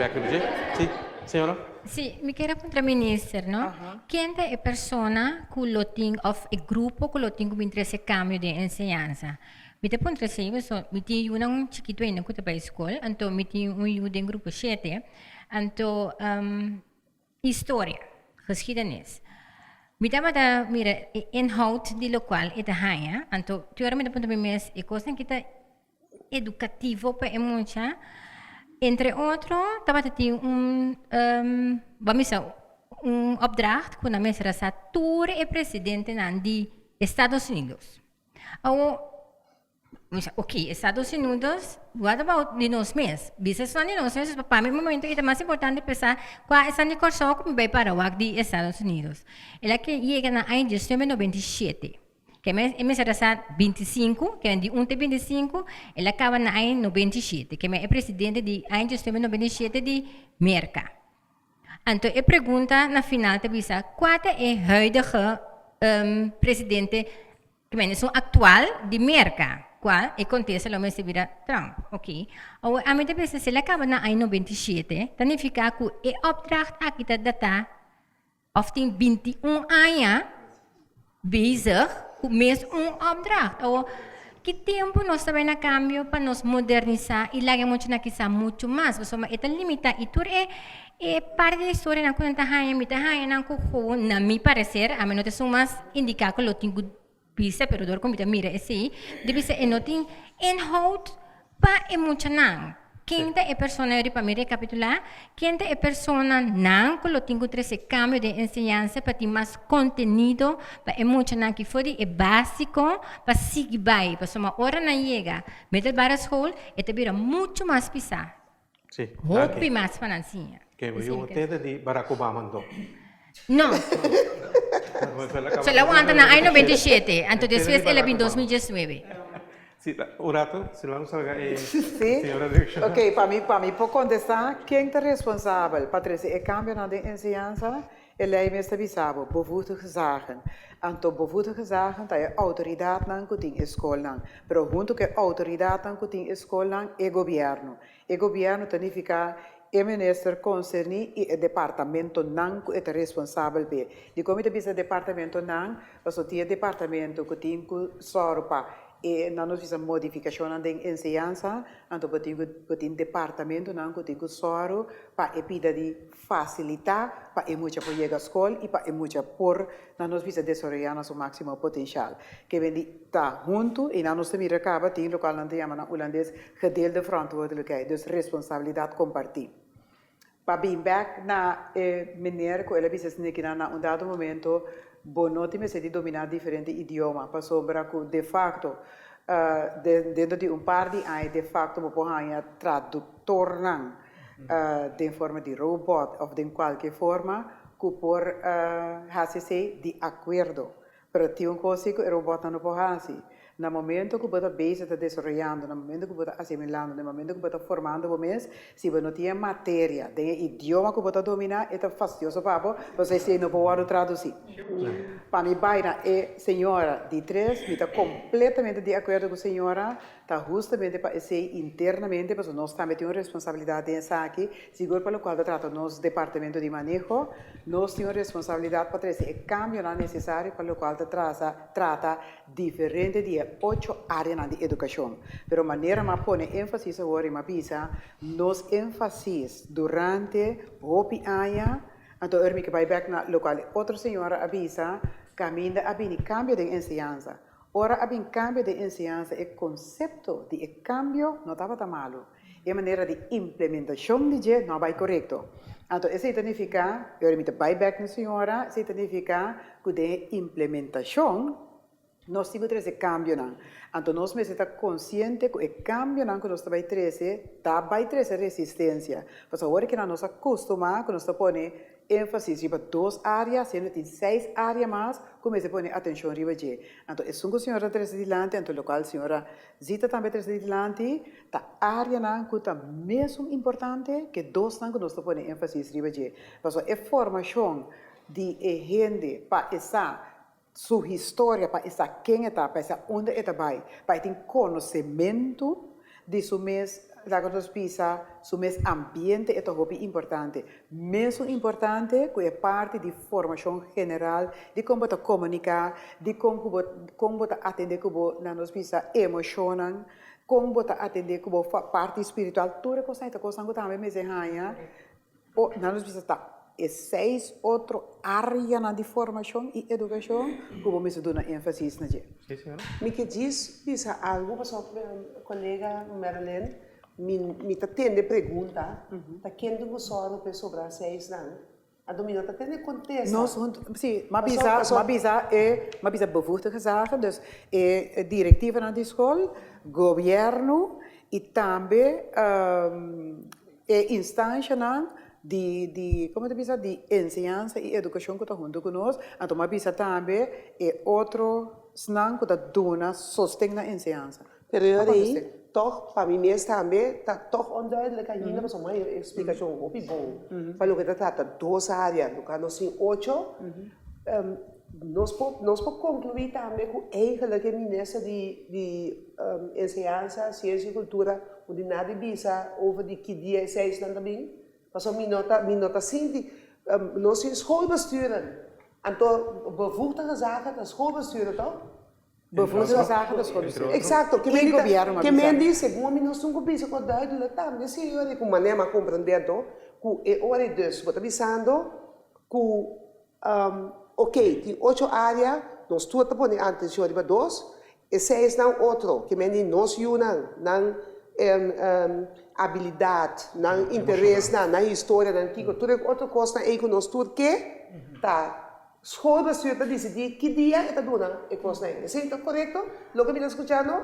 Sí, señora. Sí, mi kier a puntra minister, no? Ken ta e persona ku lo tin òf e grupo ku lo tin ku bin trese kambio den enseñansa? Mi ta puntra esei pasobra mi tin yunan chikitu ainda ku ta bai skol, anto mi tin un yu den grupo shete, anto Historia, geschiedenis. Mi tabata mira e inhoud di lokual e ta haña, anto tur ora mi ta puntra mi mes e kosnan ki ta edukativo pa e mucha. Entre otro tabata tin un bo a misa un opdracht ku nan mester a sa tur e presidentenan di Estados Unidos. Awor Mi sa, ok, Estados Unidos, what about di nos mes? Bisa esnan di nos mes, pa mi momento e ta mas importante pensa kua esnan di Kòrsou ku mi bai para wak di Estados Unidos. El a ke yega na aña 1997, ke mes e mester a sa 25, ke di un te 25, el a kaba na aña 97, ke e presidente di aña 1997 di Merka. Anto e pregunta na final ta bisa, kua ta e huidige presidente Kimen esun aktual di Merka, kual e kontesta lo mester bira Trump. Ok. Awor ami ta pensa si el a kaba na aña 97, ta nifiká ku e opdracht aki ta datá òf tin 21 aña bezig ku mes un opdracht. Awor, ki tempu nos ta bai na kambio pa nos modernisá i laga e muchanan kisa muchu mas? Pasobra e ta limitá i tur e e parti di historianan ku nan ta haña, mi ta haña nan ku gewoon, na mi parecer, ami no ta esun mas indiká ku lo tin ku bisa, pero dor ku mi ta mira esei, mi ta bisa e no tin inhoud pa e muchanan. Ken ta e persona, yori pa mi rekapitulá, ken ta e personanan ku lo tin ku trese kambio den enseñansa pa tin mas kontenido pa e muchanan ki for di e básiko pa sigui bai, pasobra ora nan yega middelbare school e ta bira muchu mas pisá. Sí, Hopi mas pa nan siña. Ke bo yu tende di Barack Obama anto? No. So el a wanta na aña 97, anto despues el a bin 2019. Sí, un rato, si lo salga e Sí? señora direcciona. Ok, pa mi, pa mi por contesta, ken ta responsabel pa trece e cambionan den enseñansa? E ley mes ta bisa bo, bevoegde gezagen. Anto bevoegde gezagen ta e autoridadnan cu tin e scolnan. Pero hunto cu e autoridadnan cu tin e scolnan, e gobierno. E gobierno ta nifica e minister concerni y e departamentonan cu e ta responsabel p'e. Dicon mi ta bisa departamentonan? Pasobra tin e departamento cu tin cu sòru pa. e nan nos bisa modifikashonnan den enseñansa, anto bo tin ku bo tin departamentonan ku tin ku sòru pa e pida di fasilitá pa e mucha por yega skol i pa e mucha por nan nos bisa desaroyá na su máksimo potenshal. Ke ben di ta huntu i nan nos ta mira kaba tin lokual nan ta yama na hulandes gedeelde verantwoordelijkheid, dus responsabilidat kompartí. Pa bin bek na e meneer ku el a bisa esnekinan na un dado momento bo no tin mester di dominá diferente idioma pasobra ku de facto dentro di un par di aña de facto bo por haña traduktornan den forma di robot òf den kualke forma ku por hasi esei di akuerdo. Pero tin un kos si ku e robotnan no por hasi. Na momento ku bo ta bezig ta desaroyando, na momento ku bo ta asimilando, na momento ku bo ta formando bo mes, si bo no tin e materia den e idioma ku bo ta dominá, e ta fastioso pa bo, pasobra esei no por wòrdu tradusí. Pa mi bai na e señora di tres, mi ta kompletamente di akuerdo ku señora, Ta hustamente pa esei internamente, pasobra nos tambe tin un responsabilidat den esaki, sigur pa lokual ta trata nos departamento di maneho, nos tin un responsabilidat pa trese e kambionan nesesario pa lokual ta trasa trata diferente di e ocho areanan di edukashon. Pero manera m'a pone énfasis awor i m'a bisa, nos énfasis durante hopi aña, anto ora mi ke bai bèk na lokual e otro señora a bisa, kaminda a bini kambio den enseñansa. Ora a bin kambio den enseñansa e konsepto di e kambio no tabata malu. E manera di implementashon di dje no a bai korekto. Anto esei ta nifiká, i ora mi ta bai bèk na señora, esei ta nifiká ku den e implementashon nos tin ku trese kambionan. Anto nos mester ta konsiente ku e kambionan ku nos ta bai trese ta bai trese resistensia. Pasobra ora kinan nos a kustumá ku nos ta pone Énfasis riba dos área, siendo tin seis área mas ku mester pone atenshon riba dje. Anto esun ku señora ta trese dilanti, anto lokual señora Zita tambe a trese dilanti, ta áreanan ku ta mesun importante ke dosnan ku nos ta pone énfasis riba dje. Pasobra e formashon di e hende pa e sa su historia, pa e sa ken e ta, pa e sa unda e ta bai, pa e tin konosementu di su mes, laga nos bisa, su mes ambiente e ta hopi importante. Mesun importante ku e parti di formashon general di kon bo ta komuniká, di kon ku bo kon bo ta atendé ku bo, laga nos bisa, emoshonnan, kon bo ta atendé ku bo parti spiritual, tur e kosnan ei ta kosnan ku tambe mester haña. O, nan nos bisa ta e seis otro areanan di formashon i edukashon ku bo mester duna énfasis na dje. Sí, señora. Mi ke djis bisa algu pasobra kolega Marilyn, mi mi ta tende pregunta, ta ken tin ku sòru pa e sobra seisnan? Anto mi no ta tende kontesta. Nos huntu, sí, m'a bisa, m'a bisa e, m'a bisa bevoegde gezagen, dus e direktivanan di skol, gobièrnu i tambe E instanshanan di di como ta bisa di enseñansa y educacion cu ta hunto cu nos, anto m'a bisa tambe e otro snan cu ta duna sosten na enseñansa. Pero yo rei toch pa mi mes tambe ta toch onduidelijk ainda pasobra mi a e splicacion hopi bon pa loke ta trata dos area loke nos tin ocho nos por nos por conclui tambe cu eigenlijk e minister di di enseñansa, ciencia y cultura Un di nada bisa over di ki dia e seisnan ta bin, pasobra mi no ta mi no ta sinti nos tin schoolbesturen, anto bevoegde gezagen ta schoolbesturen toch? Bevoegde gezagen ta schoolbesturen. Exacto, ke men di ta ke men di segun mi nos tin ku bisa ku duidelijk tambe si ora ku manera mi a komprende anto ku e ora ei dus bo ta bisando ku Ok, tin ocho área, nos tur ta pone atenshon riba dos, e seisnan otro, ke men di nos yunan, nan abilidat, nan interesnan, nan historia, nan kiko, tur e otro kosnan ei ku nos tur ke, ta schoolbestuur ta disidí ki dia e ta duna e kosnan ei. Esei ta korekto loke mi ta skuchando?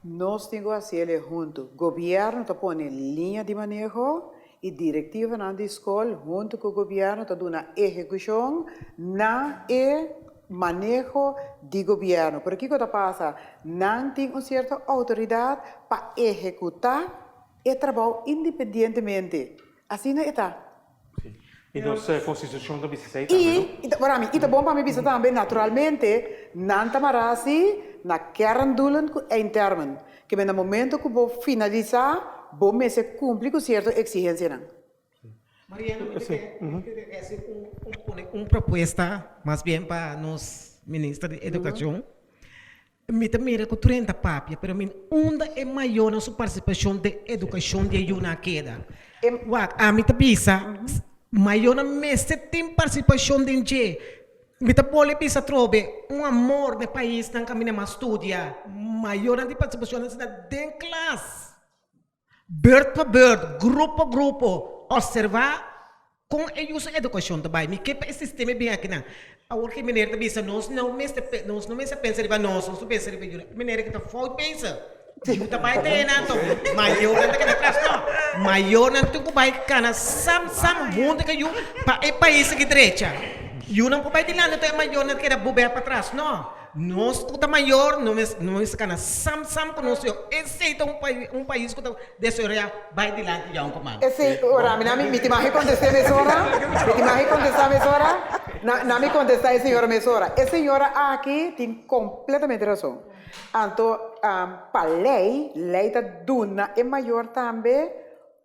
Nos tin ku hasi el e huntu. Gobièrnu ta pone liña di maneho E directivanan di skol hunto cu gobierno ta duna ehecucion na e maneho di gobierno. Pero kico ta pasa? Nan tin un cierto autoridad pa ehecuta e trabou independientemente. Asina e ta. Si. Y nos constitucion ta bisa esey tambe, no? Y, para mi, y ta bon pa mi bisa tambe, naturalmente, nan ta mara asi na kerndoelen cu eindtermen. Ke men na momento ku bo finalisá, bo mester kumpli ku sierto eksigensianan. Mariano, mi ta ke hasi un pone un propuesta mas bien pa nos minister di edukashon. Mi ta mira ku tur hende ta papia, pero mi unda e mayornan su partisipashon den edukashon di e yunan a keda? Wak, ami ta bisa, mayornan mester tin partisipashon den dje. Mi ta bolbe bisa atrobe, un amor den paisnan kaminda mas studia, mayornan tin partisipashon asina den klas. Beurt pa beurt, grupo pa grupo, observá kon e yu su edukashon ta bai. Mi ke pa e sistema e bin akinan. Awor ke meneer ta bisa nos no mester nos no mester pensa riba nos, nos ta pensa riba yu. Meneer ke ta fout bezig. Yu ta bai ta enan anto mayornan ta keda atras. No, mayornan tin ku bai kana sam sam huntu ku e yu pa e pais sigui drecha. Yunan por bai dilanti anto e mayornan ta keda bubè patras. No. Nos ku ta mayor no mes no mester kana sam sam ku nos yo esei ta un pai un pais ku ta desaroyá bai dilanti ya un komando. Esei ora mi na mi tin mag kontest'é mesora mi tin mag kontestá mesora na na mi kontestá e señora mesora e señora aki tin kompletamente rason anto pa lei lei ta duna e mayor tambe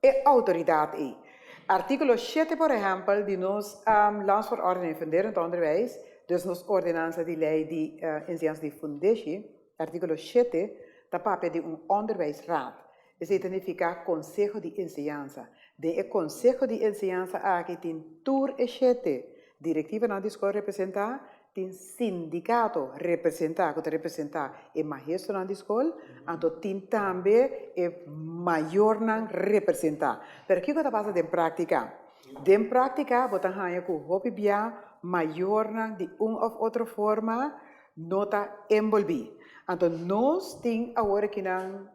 e outoridat ei artíkulo shete por ehèmpel di nos landsverordening funderend onderwijs Dus nos ordenansa di lei di enseñansa di fundeshi, artíkulo shete, ta papia di un onderwijsraad. Esei ta nifiká konseho di enseñansa. Den e konseho di enseñansa aki tin tur e shete direktivanan di skol representá, tin sindikato representá ku ta representá e maestronan di skol, anto tin tambe e mayornan representá. Pero kiko ta pasa den práktika? Den práktika bo ta haña ku hopi bia mayornan di un òf otro forma no ta enbolbí. Anto nos tin awor akinan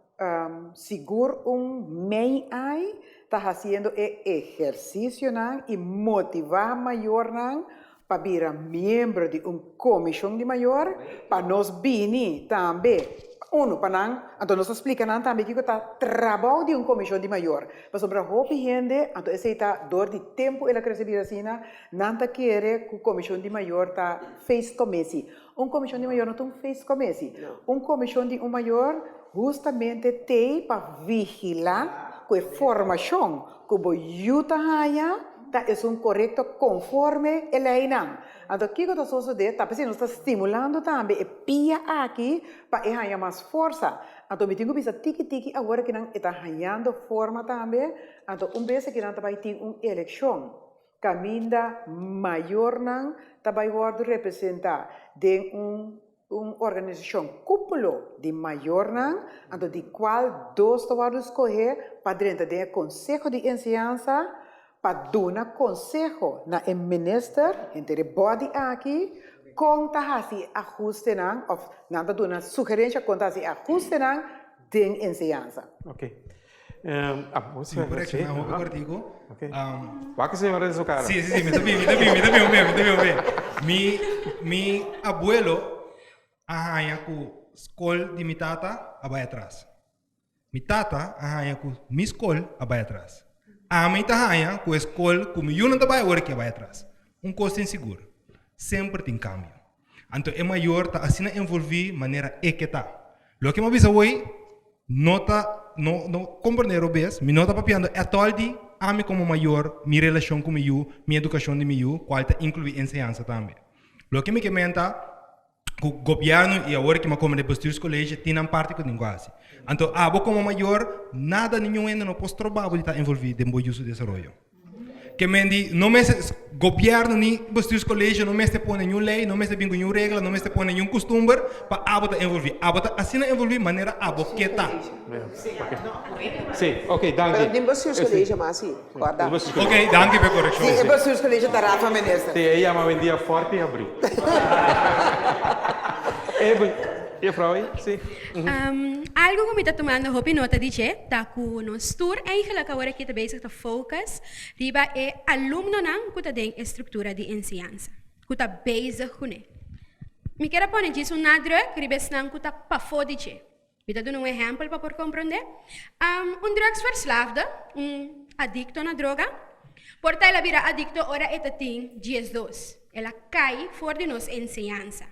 sigur un mei ai ta hasiendo e ehersisionan i motivá mayornan pa bira miembro di un komishon di mayor pa nos bini tambe unu pa nan anto nos ta splika nan tambe kiko ta trabou di un komishon di mayor pasobra hopi hende anto esei ta dor di tempu el a krese bira asina nan ta kere ku komishon di mayor ta feestcommissie un komishon di mayor no ta un feestcommissie un komishon di un mayor hustamente t'ei pa vigila ku e formashon ku bo yu ta haña ta esun korekto konforme e leinan. Anto kiko ta sosodé? Ta p'esei nos ta stimulando tambe e pia aki pa e haña mas forsa. Anto mi tin ku bisa tiki tiki awor akinan e ta hañando forma tambe. Anto un bes akinan ta bai tin un elekshon kaminda mayornan ta bai wòrdu representá den un Un organisashon kúpulo di mayornan, anto di kual dos ta wòrdu skohé pa drenta den e konseho di enseñansa pa duna konseho na e minister, henter e bòdi aki, kon ta hasi e ahustenan òf nan ta duna sugerensha kon ta hasi e ahustenan den enseñansa. Oké. Ah, Si mi por reacciona hopi cortico. Ok. Wak e señora den su cara. Si, si, si, mi ta bin, mi ta bin, mi ta bin un be, mi ta bin un be. Mi, mi abuelo a haña cu scol di mi tata a bay atras. Mi tata a haña cu mi scol a bay atras. Ami ta haña cu e scol cu mi yunan ta bay awor aki a bay atras. Un cos tin sigur, semper tin cambio. Anto e mayor ta asina envolvi manera e ke ta. Loke mi a bisa hoy no ta no no comprende robes, mi no ta papiando at all di ami como mayor, mi relacion cu mi yu, mi educacion di mi yu, cual ta inclui enseñansa tambe. Loke mi ke men ta cu gobierno y awor ki mi a come den bestuurscollege tin nan parti cu tin cu haci. Anto abo como mayor nada ningun hende no por stroba bo di ta envolvi den bo yu su desaroyo. Ke men di no mester gobierno ni bestuurscollege no mester pone niun ley, no mester bin ku niun regla, no mester pone niun kustumber pa abo ta envolvi. Abo ta asina envolvi manera abo ke ta. Sí, ok, danki. Pero den bestuurscollege mas sí, kòrda. Ok, danki pa e korekshon. Sí, e bestuurscollege ta raad van minister. Sí, e yama awendia Forti Habrí. Juffrouw, sí. Algo ku mi ta tumando hopi nota di dje ta ku nos tur eigenlijk awor aki ta bezig ta focus riba e alumnonan ku ta den e struktura di enseñansa, ku ta bezig kuné. Mi kier a pone djis un nadruk riba esnan ku ta pafó di dje. Mi ta duna un ehèmpel pa por komprondé. Un drugsverslaafde, un adikto na droga, por ta el a bira adikto ora e ta tin diesdos. El a kai for di nos enseñansa.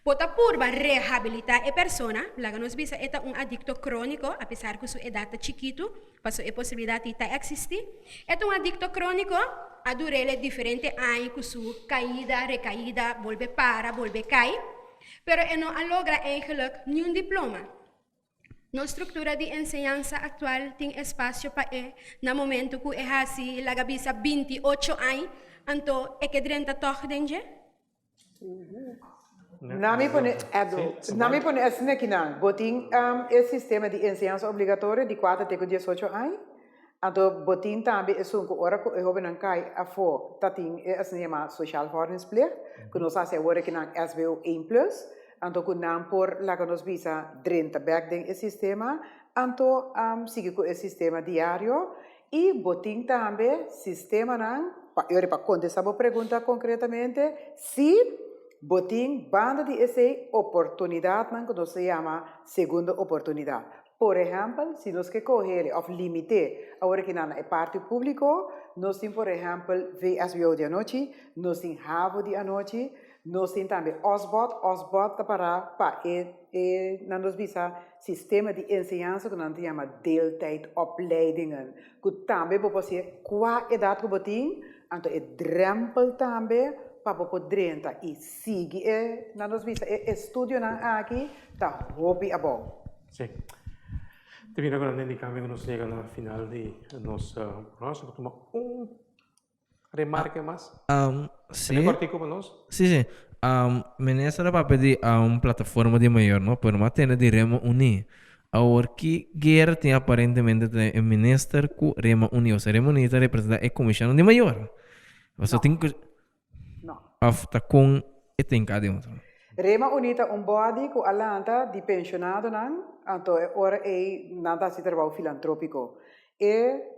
Bo ta purba rehabilitá e persona, laga nos bisa e ta un adikto króniko, apesar ku su edat ta chikitu, paso e posibilidat ei ta eksistí. E ta un adikto króniko, a dur'el e diferente aña ku su kaida, rekaida, bolbe para, bolbe kai. Pero e no a logra eigenlijk niun diploma. Nos struktura di enseñansa aktual tin espasio pa e na momentu ku e hasi laga bisa 28 añ, anto e ke drenta tòg den dje? Na mi pone, na mi pone asina akinan, bo tin e sistema di enseñansa obligatorio di kuater te ku diesocho añ, anto bo tin tambe esun ku ora ku e hobennan kai afó ta tin e asina yamá sociaal vormingsplicht, ku nos hasi awor akinan SBO één plus, anto ku nan por laga nos bisa drenta bèk den e sistema, anto sigui ku e sistema diario I bo tin tambe sistemanan pa yori pa kontestá bo pregunta konkretamente, sí, bo tin banda di esei oportunidatnan ku nos ta yama segundo oportunidat. Por ehèmpel, si nos ke kohele òf limit'é awor aki nan na e parti públiko, nos tin por ehèmpel VSBO di anochi, nos tin havo di anochi, Nos tin tambe Osbod. Osbod ta para pa e e nan nos bisa sistema di enseñansa ku nan ta yama deeltijdopleidingen, ku tambe bo por hasié kua edat ku bo tin, anto e drèmpel tambe pa bo por drenta i sigui e nan nos bisa e estudionan aki ta hopi abou. Sí. Te bira ku nan den di kambio ku nos yega na final di nos programa. Nos por tuma un Remarke mas? Um, sí. Tene kortico pa nos? Sí, sí. Um, minister a papia di un plataforma di mayor, no? Pero no a tende di Rema Uní. Awor, ki guera tin aparentemente entre e minister ku Rema Uní? Osea, Rema Uní ta representá e komishonnan di mayor. Pasobra No. tin ku. No. Of ta kon e tin ka den otro? Rema Uní ta un body ku a lanta di penshonadonan, anto e ora ei nan ta hasi trabou filantrópiko. E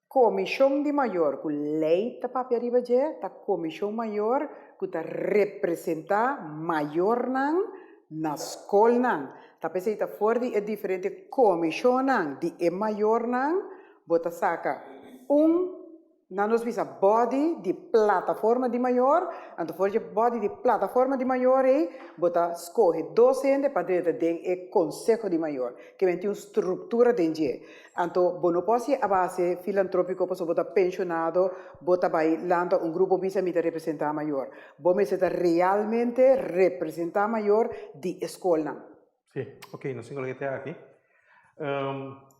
Komishon di mayor ku lei ta papia riba dje ta komishon mayor ku ta representá mayornan na skolnan. Ta p'esei ta for di e diferente komishonnan di e mayornan bo ta saka un nan nos bisa body di plataforma di mayor, anto for dje body di plataforma di mayor ei bo ta skohe dos hende pa drenta den e konseho di mayor. Ke men tin un struktura den dje. Anto bo no por hasi a base filantrópiko pasobra bo ta penshonado, bo ta bai lanta un grupo bisa mi ta representá mayor. Bo mester ta realmente representá mayor di e skolnan. Sí, ok, nos tin ku loke te aki.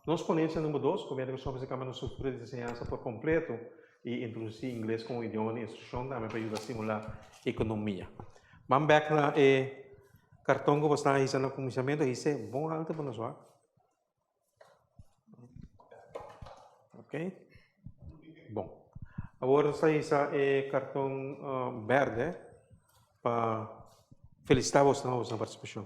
Nos ponensia number dos, Gobierno di Kòrsou mester kambia nos struktura di enseñansa por kompleto i introdusí ingles komo idioma di instrukshon tambe pa yuda stimulá ekonomia. Ban bèk na e karton ku bo sta hisa na kuminsamentu, hise bon alto pa nos wak. Ok. Bon. Awor nos ta hisa e karton berde pa felisitá boso na boso partisipashon.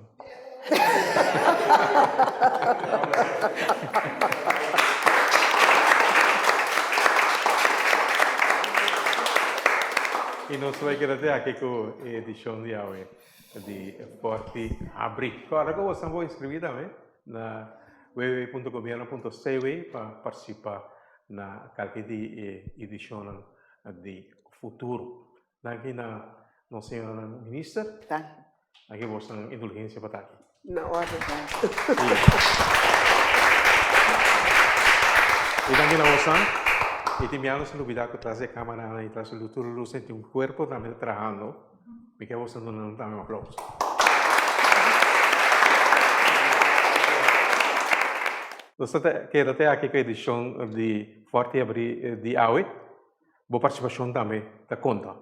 I nos ta bai keda te aki ku e edishon di awe di Forti Habri. Kòrda ku boso por inskribí tambe na www.gobierno.cw pa participa na kalke di e edicionnan di futuro. Danki na nos señoranan minister. Danki. Danki bosnan indulgencia pa ta aki. Na orde, danki. Y danki na bosnan. Y tin biaha nos ta lubida cu tras di e camaranan y tras di tur luz tin un cuerpo tambe ta trahando. Mi ke boso duna nan tambe un aplauso. Nos ta keda te aki ku edishon di Forti Abri di awe. Bo partisipashon tambe ta konta.